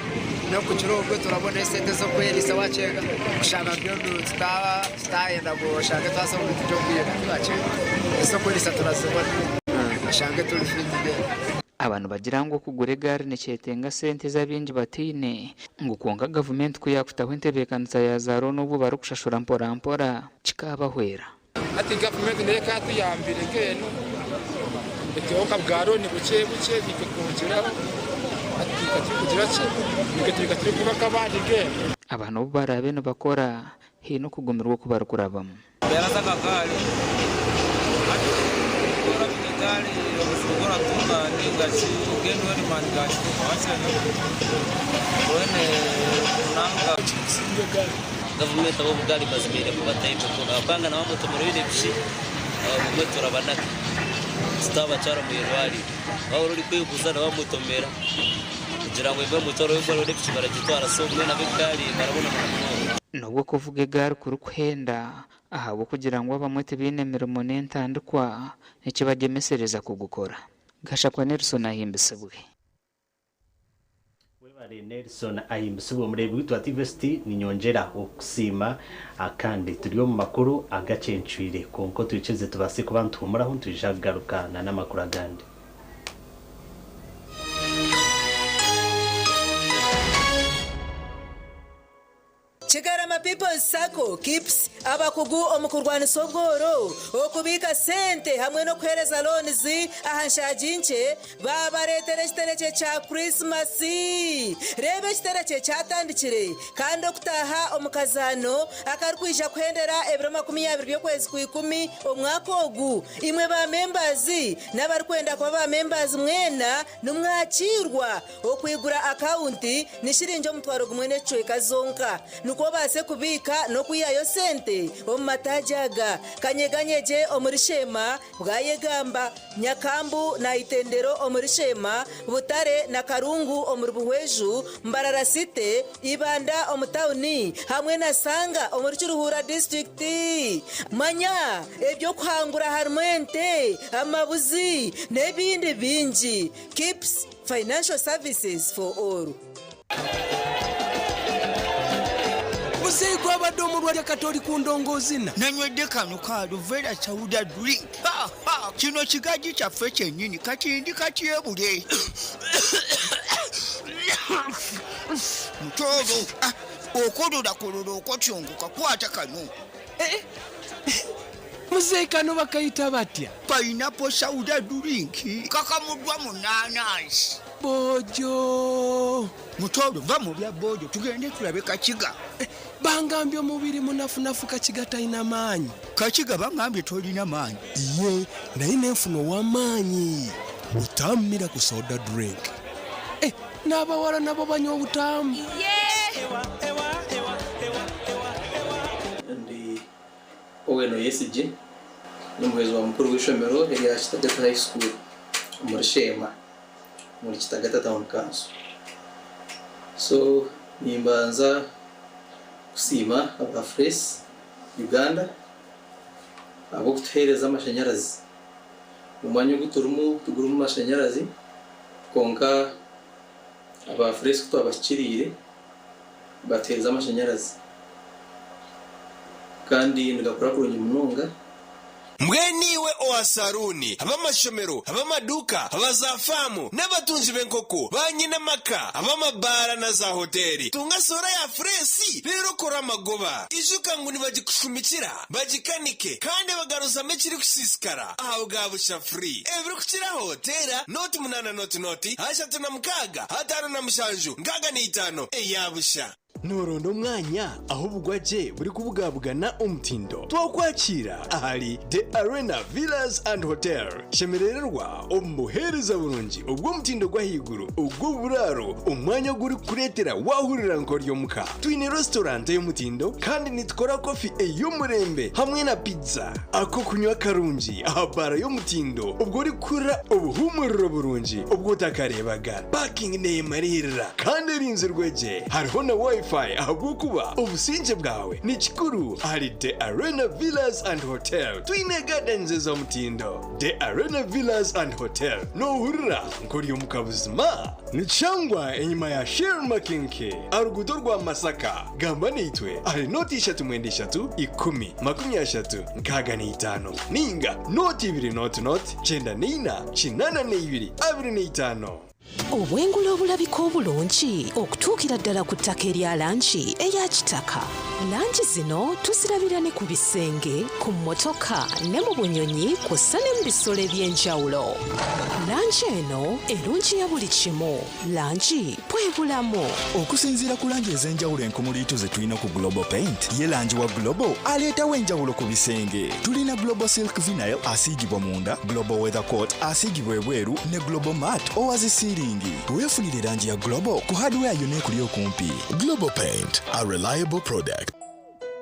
n'okukira obwo turabona esente z'okweriisa wakyega kushanga mbwenu tutayenda ngu oshange twaza omu bintu by'obwira wakyega ez'okweriisa turazibona oshange turi fit then. Aba nibagira ngu okugura egaari nikyetenga sente ezi abaingi bataine ngu kwonka gavumenti ku yaakutaho entebeekanisa ya za looni obwo barikushashura mpora mpora kikaabahwera. Hati gavumenti nayo ekaatuyambire nk'enu etuheho nka bwa looni bukye bukye naitwe twongyeraho hati tuhika turikugira ki naitwe tuhika turikuba nk'abandi nk'enu. Aba n'obu baraabe nibakora haine okugumirwa oku barikurabamu. Mbeera z'akagaari hati ku oravuga egaari obuzibu obu oratunga ninga ki mbwenu weena maani ga kituuka wakyena mbwenu nanga. Gavumenti ab'obugaari bazibaire kubataho emikono ahabw'okuba na bamutomera oine piki obumwe turabanaka tutabakyara omu irwariro waaba orikwiguza na bamutomera kugira ngu emwe mutwaro w'egaari oine piki baragitwara so mbwenu ab'egaari barabonabona munonga. N'obu okuvuga egaari kurikuhenda ahabw'okugira ngu abamwe tibaine mirimo n'entandikwa nikibagyemesereza kugukora. Gashakwa Nelson ahimbisibwe. Webare Nelson Ahimbisibwe. Omureebi waitu wa TVST ninyongyera okukusiima kandi turi omu makuru agakyencwire kwonka otwikirize tubaase kuba nituhumuraho nitwija kugaruka na n'amakuru agandi. Kigarama People. People's Sacco, KIPS, abakugu omu kurwanisa obworo, okubiika sente hamwe n'okuheereza loans aha nshaagi nkye baabareetera ekiterekye kya Krisimasi. Reeba ekiterekye kyatandikire kandi okutaaha omu kazaano akarikwija kuhendera ebiro 20 by'okwezi Kwikumi omwaka ogu. Imwe ba members n'abarikwenda kuba ba members mwena nimwakiirwa. Okwigura akawunti ni shiringi 1000 n'ekicweka zonka nikwo obaase kubiika n'okwihayo sente omu mataagi aga. Kanyeganyegye omuri Sheema, Bwayegamba, Nyakambu na Itendero omuri Sheema, Butare na Karungu omuri Buhweju, Mbarara City, Ibanda omu tauni hamwe na Sanga omuri Kiruhura disiturikiti. Manya eby'okuhangura harimu ente, amabuzi n'ebindi bingi. Kips Financial Services for All. Muzeeyi gwabadde omulwadde kati oli ku ndongoozina. Nanywedde kano ka Aluvera Sauda drink. Ha, ha, kino kigaji kyaffe kyennyini kati ndi katyebule. Mutooro, ah, okololakololo okotyongoka kwata kano. Eh, eh, muzeeyi kano bakayita batya? Pineapple Sauda drink kakamuddwa mu naanansi. Bojo. Mutooro va mu bya bojo tugende tulabe Kakiga. Eh, bangambye omubiri munafunafu Kakiga talina maanyi. Kakiga bangambye tolina maanyi. Iye naye nenfuna ow'amaanyi. Butamu miracle soda drink. Eh, n'abawala nabo banywa obutamu. Ndi Owen Oyesigye, n'omuhwezi wa mukuru w'eishomero erya Kitagata High School omuri Sheema omuri Kitagata Town Council. So nimbanza kusiima aba Fresh Uganda ahabw'okutuheereza amashanyarazi. Omwanya ogu turimu tigurimu mashanyarazi kwonka aba Fresh ku twabahikiriire batuheereza amashanyarazi kandi nigakora kurungi munonga. Mbwenu iwe owa saruuni, ab'amashomero, ab'amaduuka, aba za faamu n'abatungi b'enkoko, ba nyine amaka, ab'amabaara na za hoteeri, tunga soora ya fureesi reero okore amagoba. Ijuka ngu nibagikushumikira, bagikanike kandi bagaruzamu ekirikusiisikara aha bwa busha free. Ebirikukiraho teera 08 0 0 36 57 65 eya busha. Nooronda omwanya ahu obugwa gye burikubugabugana omutindo? Twakwakiira ahari The Arena Villas and Hotel. Shemerererwa omu buheereza burungi obw'omutindo gw'ahaiguru ogw'oburaaro, omwanya ogurikukureetera waahurira nk'ori omuka. Twine restaurant ey'omutindo kandi nitukora kofi ey'omurembe hamwe na pizza. Ak'okunywa karungi aha baara y'omutindo obwo orikuhurira obuhuumuriro burungi obu otakareebaga. Parking neemariirira kandi erinzirwe gye. Hariho na Wi-Fi ahabw'okuba obusingye bwawe ni kikuru ahari The Arena Villas and Hotel. Twine gardens ez'omutindo. The Arena Villas and Hotel noohurira nk'ori omuka buzima. Nikishangwa enyima ya Shell Makinke aha ruguuto rwa Masaka. Gamba naitwe ahari nooti ishatu mwenda ishatu ikumi makumi ashatu nkaaga na itaano nainga nooti ibiri nooti nooti kyenda na ina kinaana na ibiri abiri na itaano. Obwengula obulabika obulungi okutuukira ddala ku ttaka erya langi eya kitaka. Langi zino tuzirabira ne ku bisenge, ku mmotoka ne mu bunyonyi kw'ossa ne mu bisolo eby'enjawulo. Langi eno erungiya buli kimu. Langi bwe bulamu. Okusinziira ku langi ez'enjawulo enkumuliitu ze tulina ku Global Paint, ye langi wa Global aleetawo enjawulo ku bisenge. Tulina Global Silk Vinyl asiigibwa munda, Global Weather Coat asiigibwa ebweru ne Global Matte owa zi siiringi. Weefunire langi ya Global ku hardware yonna ekuli okumpi. Global Paint, a reliable product.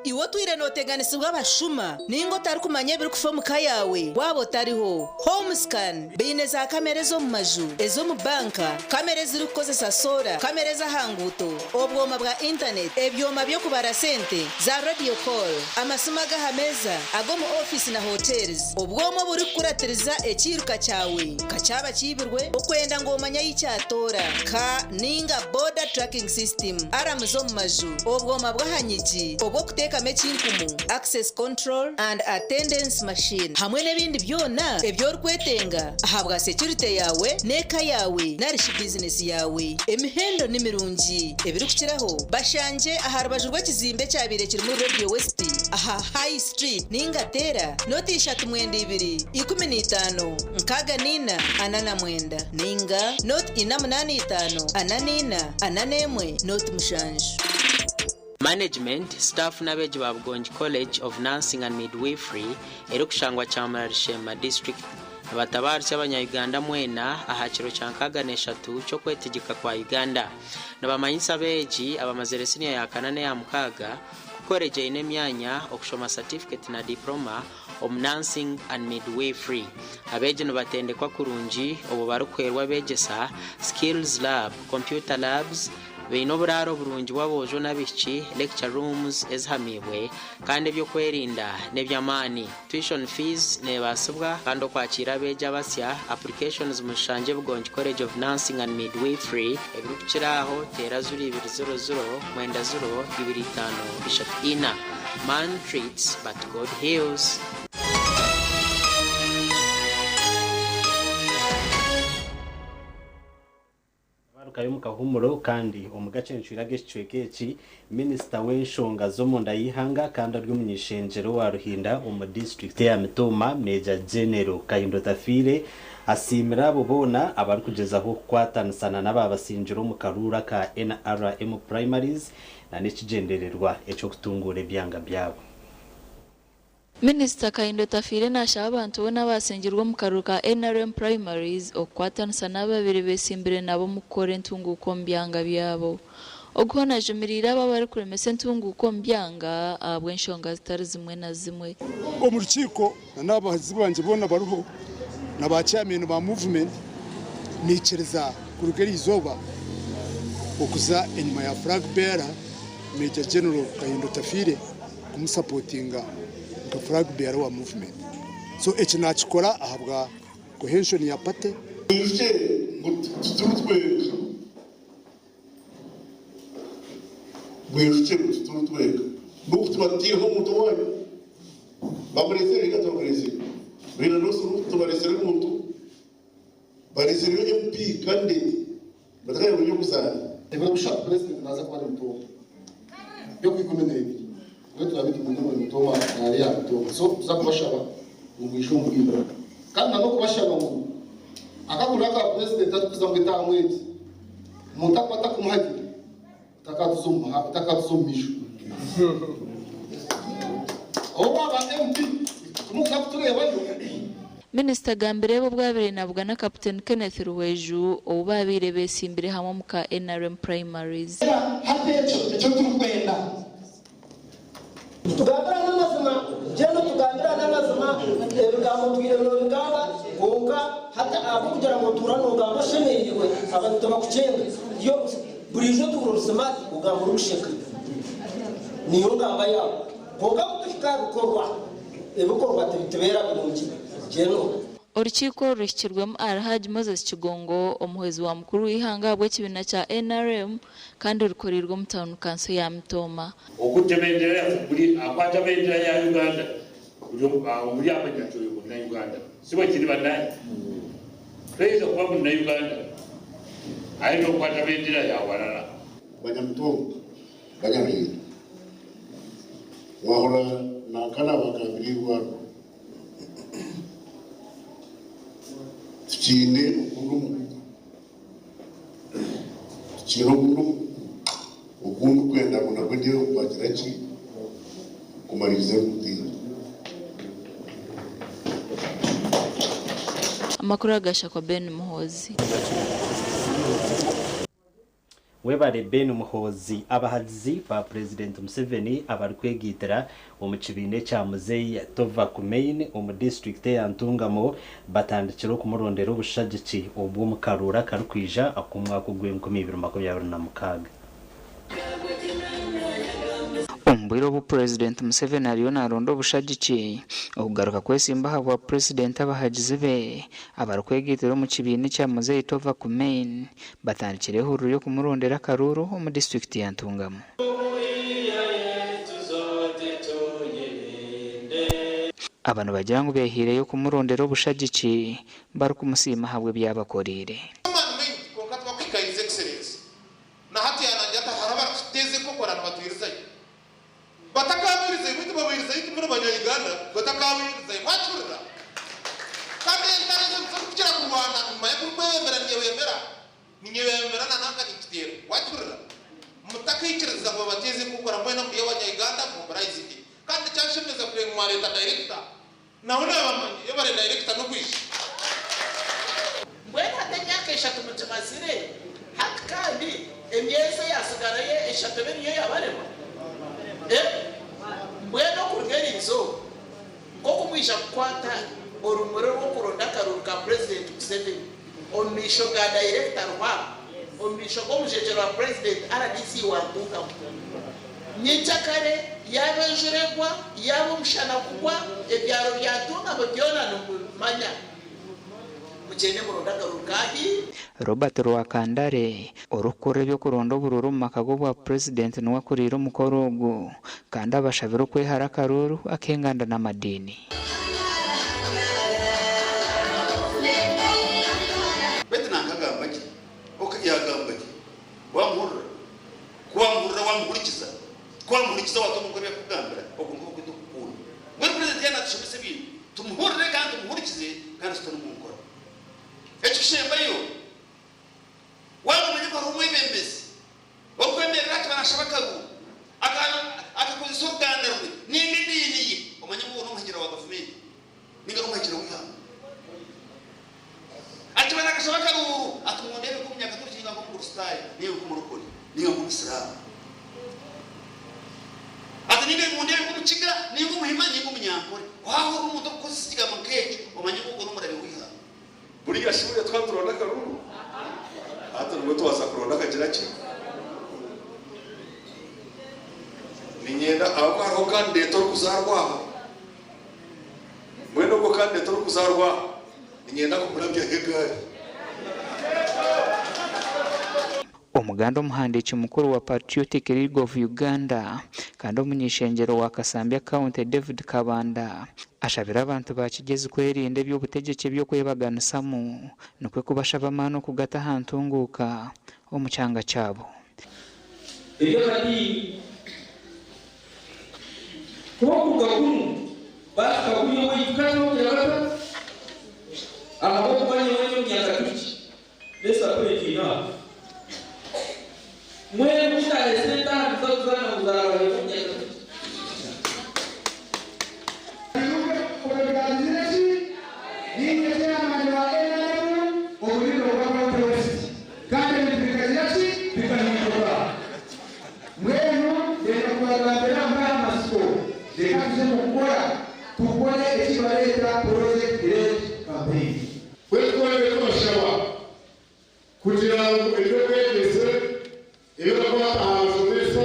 Iwe otwire nooteganisibwa abashuma nainga otarikumanya ebirikufa omu ka yaawe waaba otariho? Homescan baine za kamera ez'omu maju, ez'omu banka, kamera ezirikukozesa soora, kamera ez'aha nguuto, obwoma bwa intaneti, ebyoma by'okubara sente, za radio call, amasimu ag'aha meeza, ag'omu ofiisi na hotels, obwoma oburikukuratiriza ekiiruka kyawe ka kyaba kiibirwe, okwenda ngu omanye ahi kyatoora, ka nainga border tracking system, aramu z'omu maju, obwoma bw'aha nyigi, obw'okuteeka. Eky'okuteekamu ekinkumu, Access Control and Attendance Machine, hamwe n'ebindi byona ebi orikwetenga ahabwa securite yaawe n'eka yaawe nari shi bizinesi yaawe. Emihendo ni mirungi. Ebirikukiraho, bashangye aha rubaju rw'ekizimbe ekyabaire kirimu Radio West aha High Street ninga teera noti 32 15 64 49 ninga noti 4 85 44 41 noti 7. Management, staff n'abeegi ba Bugongi College of Nursing and Midwifery erikushangwa Kyamurari Sheema District nibatabaarusya abanya-Uganda mwena aha kiro kya 63 ky'okwetegyeka kwa Uganda. Nibamanyisa abeegi abamazire siniya ya kana n'eya mukaaga ku college eine emyanya okushoma certificate na diploma omu Nursing and Midwifery. Abeegi nibatendekwa kurungi obwo barikuhwerwa abeegyesa, skills lab, computer labs, Baine oburaaro burungi bw'aboojo n'abaishiki, lecture rooms ezihamiibwe, kandi eby'okwerinda n'eby'amaani. Tuition fees neebaasibwa kandi okwakiira abeegi abasya, applications muzishangye Bugongi College of Nursing and Midwifery. Ebirikukira aho teera 0200 90 25 34. Man treats but God heals. Barukayo omu kahuumuro kandi omu gacencwire ag'ekicweka eki, minisita w'enshonga z'omunda y'eihanga kandi ari omuny'ishengyero wa Ruhinda omu disiturikiti eya Mitooma, Major General Kahinda Otafiire asiimire abo boona abarikugyezaho kukwatanisa na n'abaabasingire omu karuuru aka NRM primaries na n'ekigyendererwa eky'okutunguura ebyanga byabo. Minisita Kahinda Otafiire nashaba abantu boona abasingirwe omu karuru ka NRM primaries okukwatanisa n'abo ababaire besimbire nabo omu kukora entunguuka omu byanga byabo. Ogu hoona ajumiriire abo abarikuremesa entunguuka omu byanga ahabw'enshonga zitari zimwe na zimwe. Omu rukiiko na n'abahagizi bangye boona bariho na ba chairman ba movement naikiriza kuruga eriizooba okuza enyima ya flag bearer Major General Kahinda Otafiire kumusapotinga nka flag bearer wa movement. So eki nakikora ahabwa cohesion ya party. Mwijukye ngu tituri twenka. Mwijukye ngu tituri twenka. N'oku tuba tutaireho omuntu owaanyu, bamureetsire ninga tibamureetsire. Baine North Rift tibareetsire muntu, bareetsireyo MP candidate. Batakagira ngu n'eby'okuzaana. Ebiro bishatu Purezidenti naaza kuba ari Mitooma by'okwikumi n'ebiri mbwenu turaabe tumwine omuri Mitooma naare ya Mitooma so tuza kubashaba ngu mwije omu bwire kandi na n'okubashaba ngu akakurira aka Purezidenti arikuza ngu etaamu egi omuntu akuba atakumuhagira otakatuza omu otakatuza omu maisho ou waaba MP timukuza kutureebayo. Minisita agambire ebi obu abaire nabugana Kaputeni Kenneth Ruhweju ou baabaire beesimbire hamwe omu ka nrm Primaries. Hati ekyo nikyo turikwenda. Tugambirane amazima, Jane tugambirane amazima, ebigambo otwire nobigamba kwonka hati ahabw'okugira ngu otuura nogamba oshemereirwe abantu tibakukyenga. Buriijo otuura ori smart ogamba orikusheka niyo ngamba yaawe kwonka kutuhika aha bikorwa, ebikorwa tibitubeera birungi. Jane. Orukiiko oru ruhikirwemu Alhaj Moses Kigongo, omuhwezi wa mukuru w'eihanga ahabw'ekibiina kya NRM kandi rukoreirwe omu tauni kanso ya Mitooma. Okutte bendera yaffe buli akwata bendera ya Uganda buli awo muli amanya nti oyo Munnayuganda. Si bwe kiri bannange? Toyinza kuba Munnayuganda aye n'okwata bendera ya walala. Banyamutumba, Banyaruhinda, mwahurira nanka naabagambira eirwariro, tikiine ogundi omugugu. Tikiine ogundi omugugu ogu ndikwenda ngu nabwo ndeebe ku gwagira ki kumariiriza enguuto egi. Amakuru agashakwa Ben Muhoozi. Webare Ben Muhoozi. Abahagizi ba Purezidenti Museveni abarikwegaitira omu kibiina ekya Muzei Tova Kumein omu disiturikiti eya Ntungamo batandikire okumurondera obushagiki obwo omu karuuru akarikwija ak'omwaka ogw'enkumi ibiri makumyabiri na mukaaga. Omu bwire obu Purezidenti Museveni ariyo naronda obushagiki okugaruka kwesimba ahabwa Purezidenti abahagizi be abarikwegaitira omu kibiina ekya Muzei Tova Kumein batandikire ehururu y'okumurondera akaruuru omu disiturikiti ya Ntungamo. Aba nibagira ngu beehaireyo kumurondera obushagiki barikumusiima ahabw'ebi yabakoreire. Amaani maingi kwonka tibakuhika His Excellency. Na hati yaanangira ati hariho abarikututeeza enkokora nibatwirizayo. Batakaabwirizayo beitu babwirizayo timuri banya Uganda batakaabwirizayo mwakihurira? Kandi entaro ezi ezirikukira kurwana nimumanya ku ndikwebembera ninyebembera ninyebembera na nanka ninkiteera wakihurira? Mutakaikiriza ngu babateeze enkokora mwena muri abanya Uganda mobilizinge kandi kyanshemeza kureeba ngu mwareeta director Nawe nabamanya yebare director nokwija. Mbwenu hati emyaka eshatu mugimazire, hati kandi emyezi eyasigarayo eshatu ebe niyo yabarema? Eh? Mbwenu okuruga eri izooba, nk'oku mwija kukwata orumuri rw'okuronda akaruuru ka Purezidenti Museveni omu maisho ga dayirekita Ruhanga, omu maisho g'omujwekyerwa wa Purezidenti rdc wa Ntungamo, Nyenkyakare yaaba enjura egwa, yaaba omushana gugwa, ebyaro bya Ntungamo byona nimubimanya. Mugyende muronde akaruuru kaahi? Robert Rwakandare, orikukurira eby'okuronda oburuuru omu maka g'obwa Purezidenti niwe akuriire omukoro ogu kandi abashabire okwehara akaruuru ak'enganda n'amadiini. Beitu nanka agamba gye, ok yagamba gye, wamuhurira? Ku wamuhurira wamuhurikiza, ku wamuhurikiza waata omu nkora ebi arikukugambira, okwo nikwo barikweta okukunda. Mbwenu purezidenti yaaba naatushomesa ebintu, tumuhurire kandi tumuhurikize kandi tute n'omu nkora. Ekikushembayo, waaba noomanya ngu hariho omwebembezi orikwemerera ati naashaba akaruuru, akakozesa oruganda rwe nainga ediini ye, omanye ngu ogwo n'omuhekyera wa gavumenti nainga n'omuhekyera w'eihanga. Ati barakashaba akaruuru ati mundeebe nk'omunyakaturiki nainga nk'omukristaayo nainga nk'omurokore nainga nk'omusiraamu. Ati nainga mundeebe nk'omukiga nainga omuhima nainga omunyankore. Ku haahurira omuntu orikukozesa ekigambo nk'ekyo omanye ngu ogwo n'omurabe w'eihanga. Buriya shi buriya tukaba nituronda akaruuru? Hati nibwo twaza kuronda akagira ki? Niinyenda ahabw'okuba hariho kandidate orikuzaarwa aha. Mbwenu ogwo kandidate orikuzaarwa aha Niinyenda kumurabyaho egaari. Omuganda omuhandiiki mukuru wa Patriotic League of Uganda kandi omuny'ishengyero wa Kasambya County David Kabanda ashabire abantu ba Kigezi kwerinda eby'obutegyeki eby'okwebaganisamu nikwo kubashaba amaani okugata aha ntunguuka omu kyanga kyabo. Eby'amadiini. Kuba okuruga kunu baahika kuri owaitu kandi n'okugira bata? Ahabw'okuba nyowe ndi Omunyakaturiki n'esapuri ngiine aha. Mbwenu ku ndaareese entaha nimuza kuzaana ngu zaarabaire Omunyakaturiki. Niinye chairman wa NRM omuri Ndorwa County West kandi ebintu bikagira ki? Bikahinduka. Mbwenu ndenda kubagambira mbahe amatsiko, reka tuze omu kukora, tukore eki bareeta Project Led Campaign. Mbwenu twongere tubashaba kugira ngu eby'obwegyese ebirakwata aha bashomesa,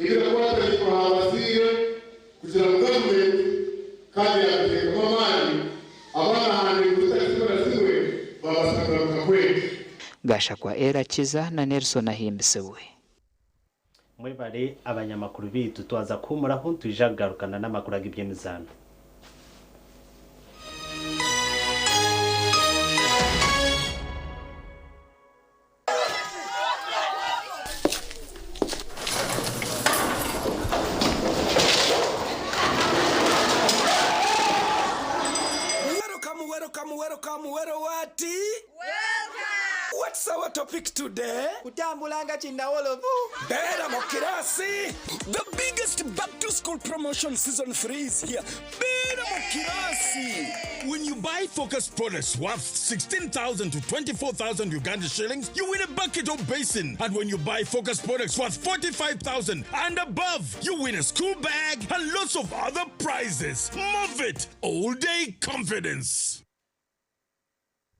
ebirakwata aha bazaire kugira ngu gavumenti kandi yaabiteekamu amaani, abaana aha ndengo zitari zimwe na zimwe baabaasa kugaruka kwega. Gashakwa Ella Kiza na Nelson Ahimbisibwe. Mwebare abanyamakuru beitu twaza kuhumuraho nitwija kugarukana n'amakuru ag'eby'emizaano. Welcome, welcome, welcome, wello what? What's our topic today? Kutambula nga kinnawolovu. Beera mu kirasi. The biggest back to school promotion season 3 is here. Beera mu kirasi. When you buy Focus products worth 16,000 to 24,000 Uganda shillings, you win a bucket or basin. And when you buy Focus products worth 45,000 and above, you win a school bag and lots of other prizes. Move it! All day confidence.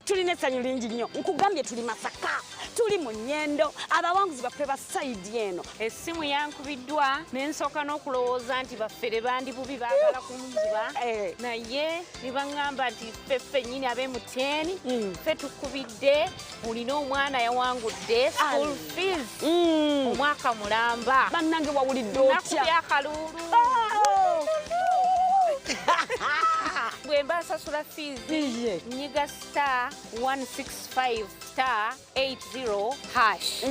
Tulina essanyu lingi nnyo nkugambye tuli Masaka tuli mu Nyendo abawanguzi baffe ba sayidi eno. Essimu yankubiddwa ne nsooka n'okulowooza nti baffere bandi bubi baagala kunziba eh. naye ne baŋŋamba nti ffe ffennyini ab'e MTN mm. ffe tukubidde olina omwana yawangudde school fees mm. omwaka mulamba. Bannange wawulidde otya? Nakubye akaluulu. Oh! bwemba nsasula fiizi nyiga star 165 star 80 hash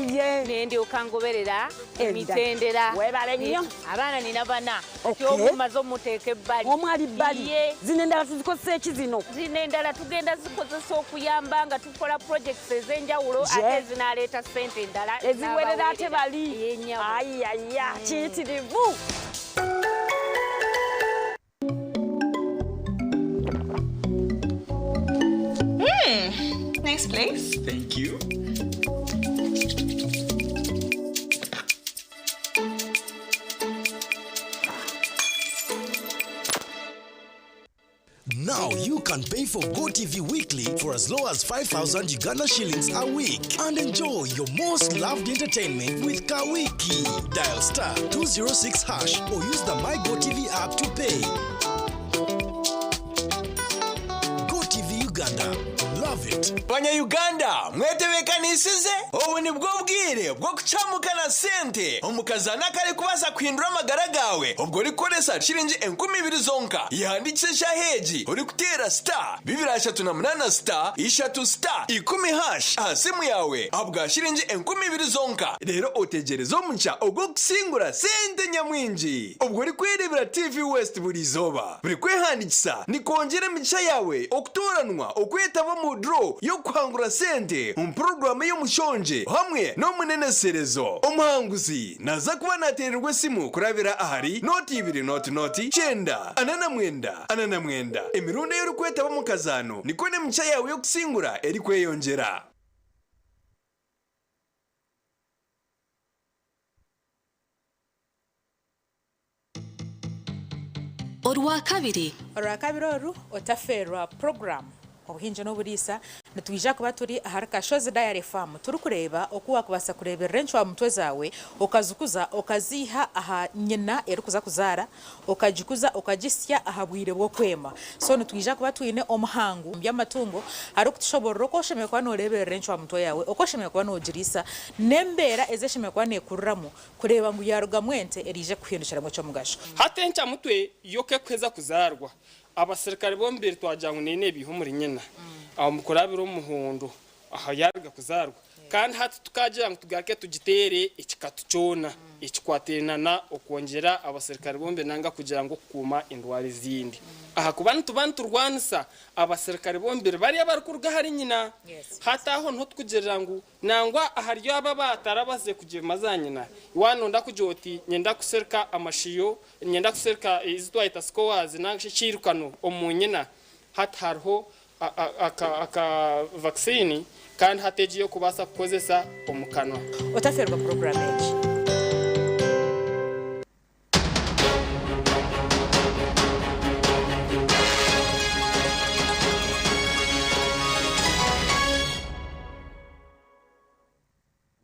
nendyoka ngoberera emitendera. Weebale nnyo. Abaana nina bana. Okay. Kyomumaze omuteeka ebbali. Omu ali bbali. Ye. Zino endala tuzikozesa eki zino? Zino endala tugenda zikozesa okuyamba nga tukola projects ez'enjawulo Je. ate zinaleeta ssente endala Eziwerera ate bali. Ye, nnyabo. Ayaya, kiyitirivu. Nice place. Thank you. Now you can pay for GoTV Weekly for as low as 5,000 Uganda shillings a week and enjoy your most loved entertainment with Kawiki. Dial star 206 hash or use the My GoTV app to pay. GoTV Uganda. Love it. Banyayuganda mwetebekanisize, obu nibwo bwire bwo kucamuka na sente omukazana kari kubaasa kuhindura amagara gawe. Obwo orikukoresa shiringi 2000 zonka, yandikise shaheegi orikuteera star 238 star 3 star 10 hash aha simu yawe ahabwa shiringi 2000 zonka. Rero otegereze omuca ogw'okusingura sente nyamwingi obwo orikwerebera TV West buri izooba. Buri kwehandikisa nikwongyera emigisha yawe okutoranwa okwetaba omu draw y'okuhangura sente omu puroguramu y'omushonje hamwe n'omuneneserezo. Omuhanguzi naza kuba natererwa esimu kurabira ahari noti 2 noti noti 9 49 49. Emirundi ey'orikwetaba omu kazaano niko n'emigisha yawe y'okusingura erikweyongyera. Orwakabiri. Orwakabiri oru otafeerwa puroguramu obuhingi n'oburiisa. Nitwija kuba turi ahari Kashozi Dairy Farm, turikureeba oku wakubaasa kureeberera encwamutwe zaawe, okazikuza, okaziiha aha nyina erikuza kuzaara, okagikuza, okagisya aha bwire bw'okwema. So nitwija kuba twine omuhangu mu by'amatungo arikutushoborera oku oshemereire kuba nooreeberera encwamutwe yaawe, oku oshemereire kuba noogiriisa, n'embeera ezi eshemereire kuba neekuriramu kureeba ngu yarugamu ente eriije kuhindukiramu eky'omugasho. Hati encamutwe yo kekuheza kuzaarwa, abasirikare bombiri twagira ngu neine ebiiha omuri nyina aho mukurabira omuhondo aha yaruga kuzarwa, kandi hati tukagira ngu tugaruke tugiteere ekikatu kyona ekikwatirana okwongyera abasirikare bombi nanga kugira ngu okukuuma endwara ezindi, ahakuba nituba niturwanisa abasirikare bombiri bariya barikuruga ahari nyina. Hati aho niho tukugirira ngu nangwa ahari aba batarabaze kugyema za nyina, wanonda kugira oti nyenda kusereka amashiyo, nyenda kusereka ezi twayeta sikowazi nanga shi ekiirukano omu nyina, hati hariho aka vaccine kandi hati egi y'okubaasa kukozesa omu kanwa. Otaferwa puroguramu egi.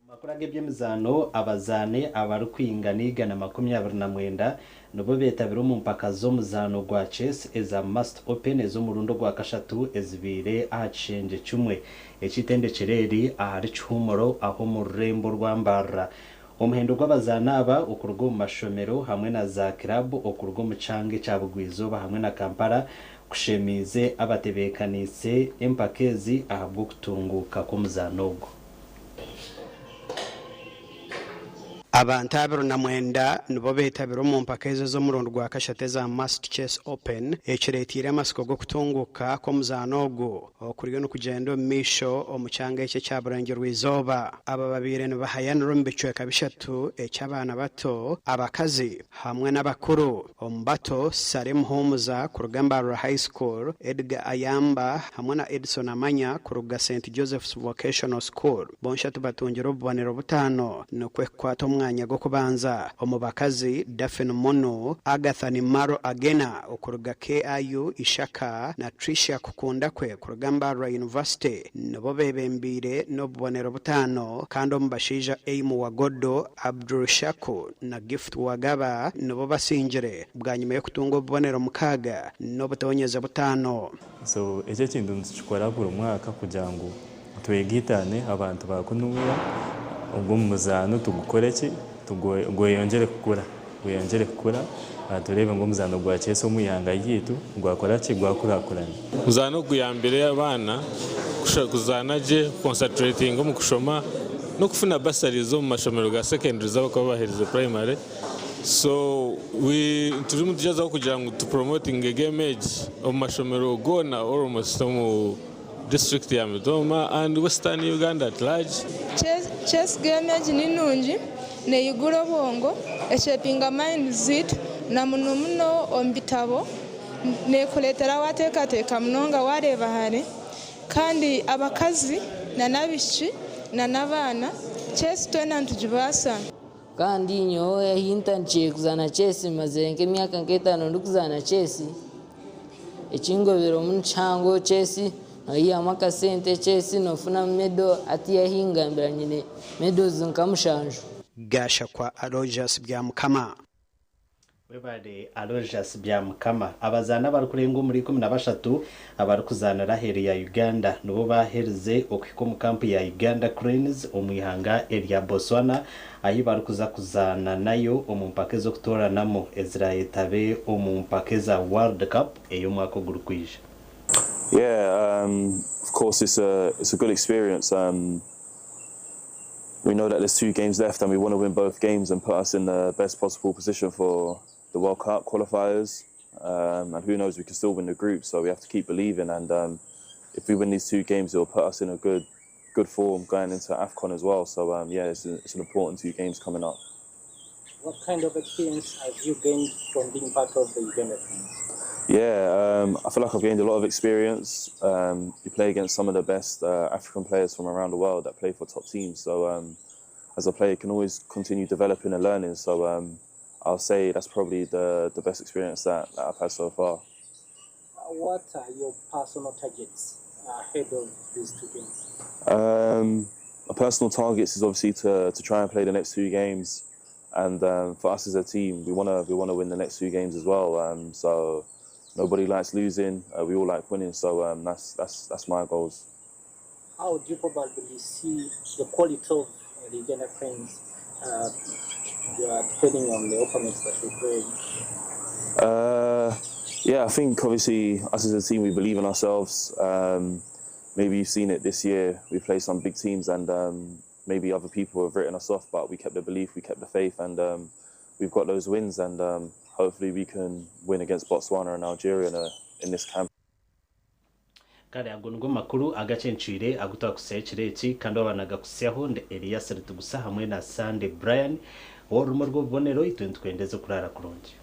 Amakuru ag'eby'emizaano, abazaani abarikwingana 129 nibo beetabire omu mpaka z'omuzaano gwa chess eza Must Open ez'omurundi ogwa kashatu ezibaire aha kishengye kimwe ekitendekero eri ahari Kihumuro aho omu rurembo rwa Mbarara. Omuhendo gw'abazaani aba okuruga omu mashomero hamwe na za kirabu okuruga omu kyanga ekya Bugwizooba hamwe na Kampala kushemiize abatebeekaniise empaka ezi ahabw'okutunguuka kw'omuzaano ogu. Abantu 29 nibo beetabire omu mpaka ezo ez'omurundi gwa kashatu eza Must Chess Open, ekireeteire amasiko g'okutunguuka kw'omuzaano ogu okuriyo nikugyenda omu maisho omu kyanga eki ekya Burengyerwa-izooba. Aba babaire nibahayanira omu bicweka bishatu eky'abaana bato, abakazi hamwe n'abakuru. Omu bato, Salim Muhumuza kuruga Mbarara High School, Edgar Ayamba hamwe na Edson Amanya kuruga St Joseph's Vocational School. Bonshatu batungire obubonero butaano nikwo kukwata omwanya gw'okubanza. Omu bakazi, Daphne Munu, Agatha Nimaro Agena okuruga KIU Ishaka na Tricia Kukundakwe kuruga Mbarara University nibo beebembeire n'obubonero butaano, kandi omu bashaija Aim Wagodo, Abdul Shaku na Gift Wagaba nibo basingire bwanyima y'okutunga obubonero 6 n'obutonyeze butaano. So ekyo ekintu nitukikora buri mwaka kugira ngu twegaitane abantu bakunuya ogwo omu muzaano tugukore ki, gweyongyere kukura, gweyongyere kukura. Tureebe ngu omuzaano gwa chess omu ihanga ryaitu gwakora ki? Gwakurakurana. Omuzaano ogu guyambire abaana kuzaana gye, kuconcentratinga omu kushoma n'okufuna bursaries omu mashomero ga secondaries abarikuba baherize primary. So we turimu nitugyezaho kugira ngu tu promotinge game egi omu mashomero goona almost omu district ya Mitooma and Western Uganda at large. Chess game egi ni nungi, neyigura obwongo, eshapinga mind zaitu na muno muno omu bitabo nekureetera wateekateeka munonga wareeba hare kandi abakazi n'abaishiki n'abaana chess twena nitugibaasa. Kandi nyowe ahi ntandikire kuzaana chess mazire nk'emyaka nk'etaano ndikuzaana chess, ekingobiremu nikihango chess noyihamu akasente, chess nofunamu medal hatiiya ahi ngambira nyine medals nka mushanju. Gashakwa Aloysius Byamukama. Webare Aloysius Byamukama. Abazaani abarikurenga omuri 13 abarikuzaanira aheeru ya Uganda nibo baaherize okuhika omu kampu ya Uganda Cranes omu ihanga erya Botswana ahi barikuza kuzaana nayo omu mpaka ez'okutooranamu ezirayetabe omu mpaka eza World Cup ey'omwaka ogurikwija. Yeah, of course it's a good experience. We know that there's two games left, and we want to win both games and put us in the best possible position for the World Cup qualifiers. And who knows, we can still win the group. So we have to keep believing. And if we win these two games, it will put us in a good form going into AFCON as well. So yeah, it's an important two games coming up. What kind of experience have you gained from being part of the Uganda team? Yeah, I feel like I've gained a lot of experience. You play against some of the best African players from around the world that play for top teams. So as a player, you can always continue developing and learning. So I'll say that's probably the best experience that I've had so far. What are your personal targets ahead of these two games? My personal targets is obviously to try and play the next two games, and for us as a team, we wanna win the next two games as well. So nobody likes losing. We all like winning. So that's my goals. How do you probably see the quality of the Uganda Cranes depending on the opponents that we play? Yeah, I think obviously us as a team, we believe in ourselves. Maybe you've seen it this year. We play some big teams, and maybe other people have written us off, but we kept the belief, we kept the faith, and we've got those wins. And hopefully, we can win against Botswana and Algeria in this camp. Kare ago nigo makuru agacencwire agutwakusyaho ekiro eki, kandi wabanagakusyaho ndi Elias Ritugusa hamwe na Sunday Brian w'orurumo rw'obubonero. Itwe nitukwendeza okurara kurungi.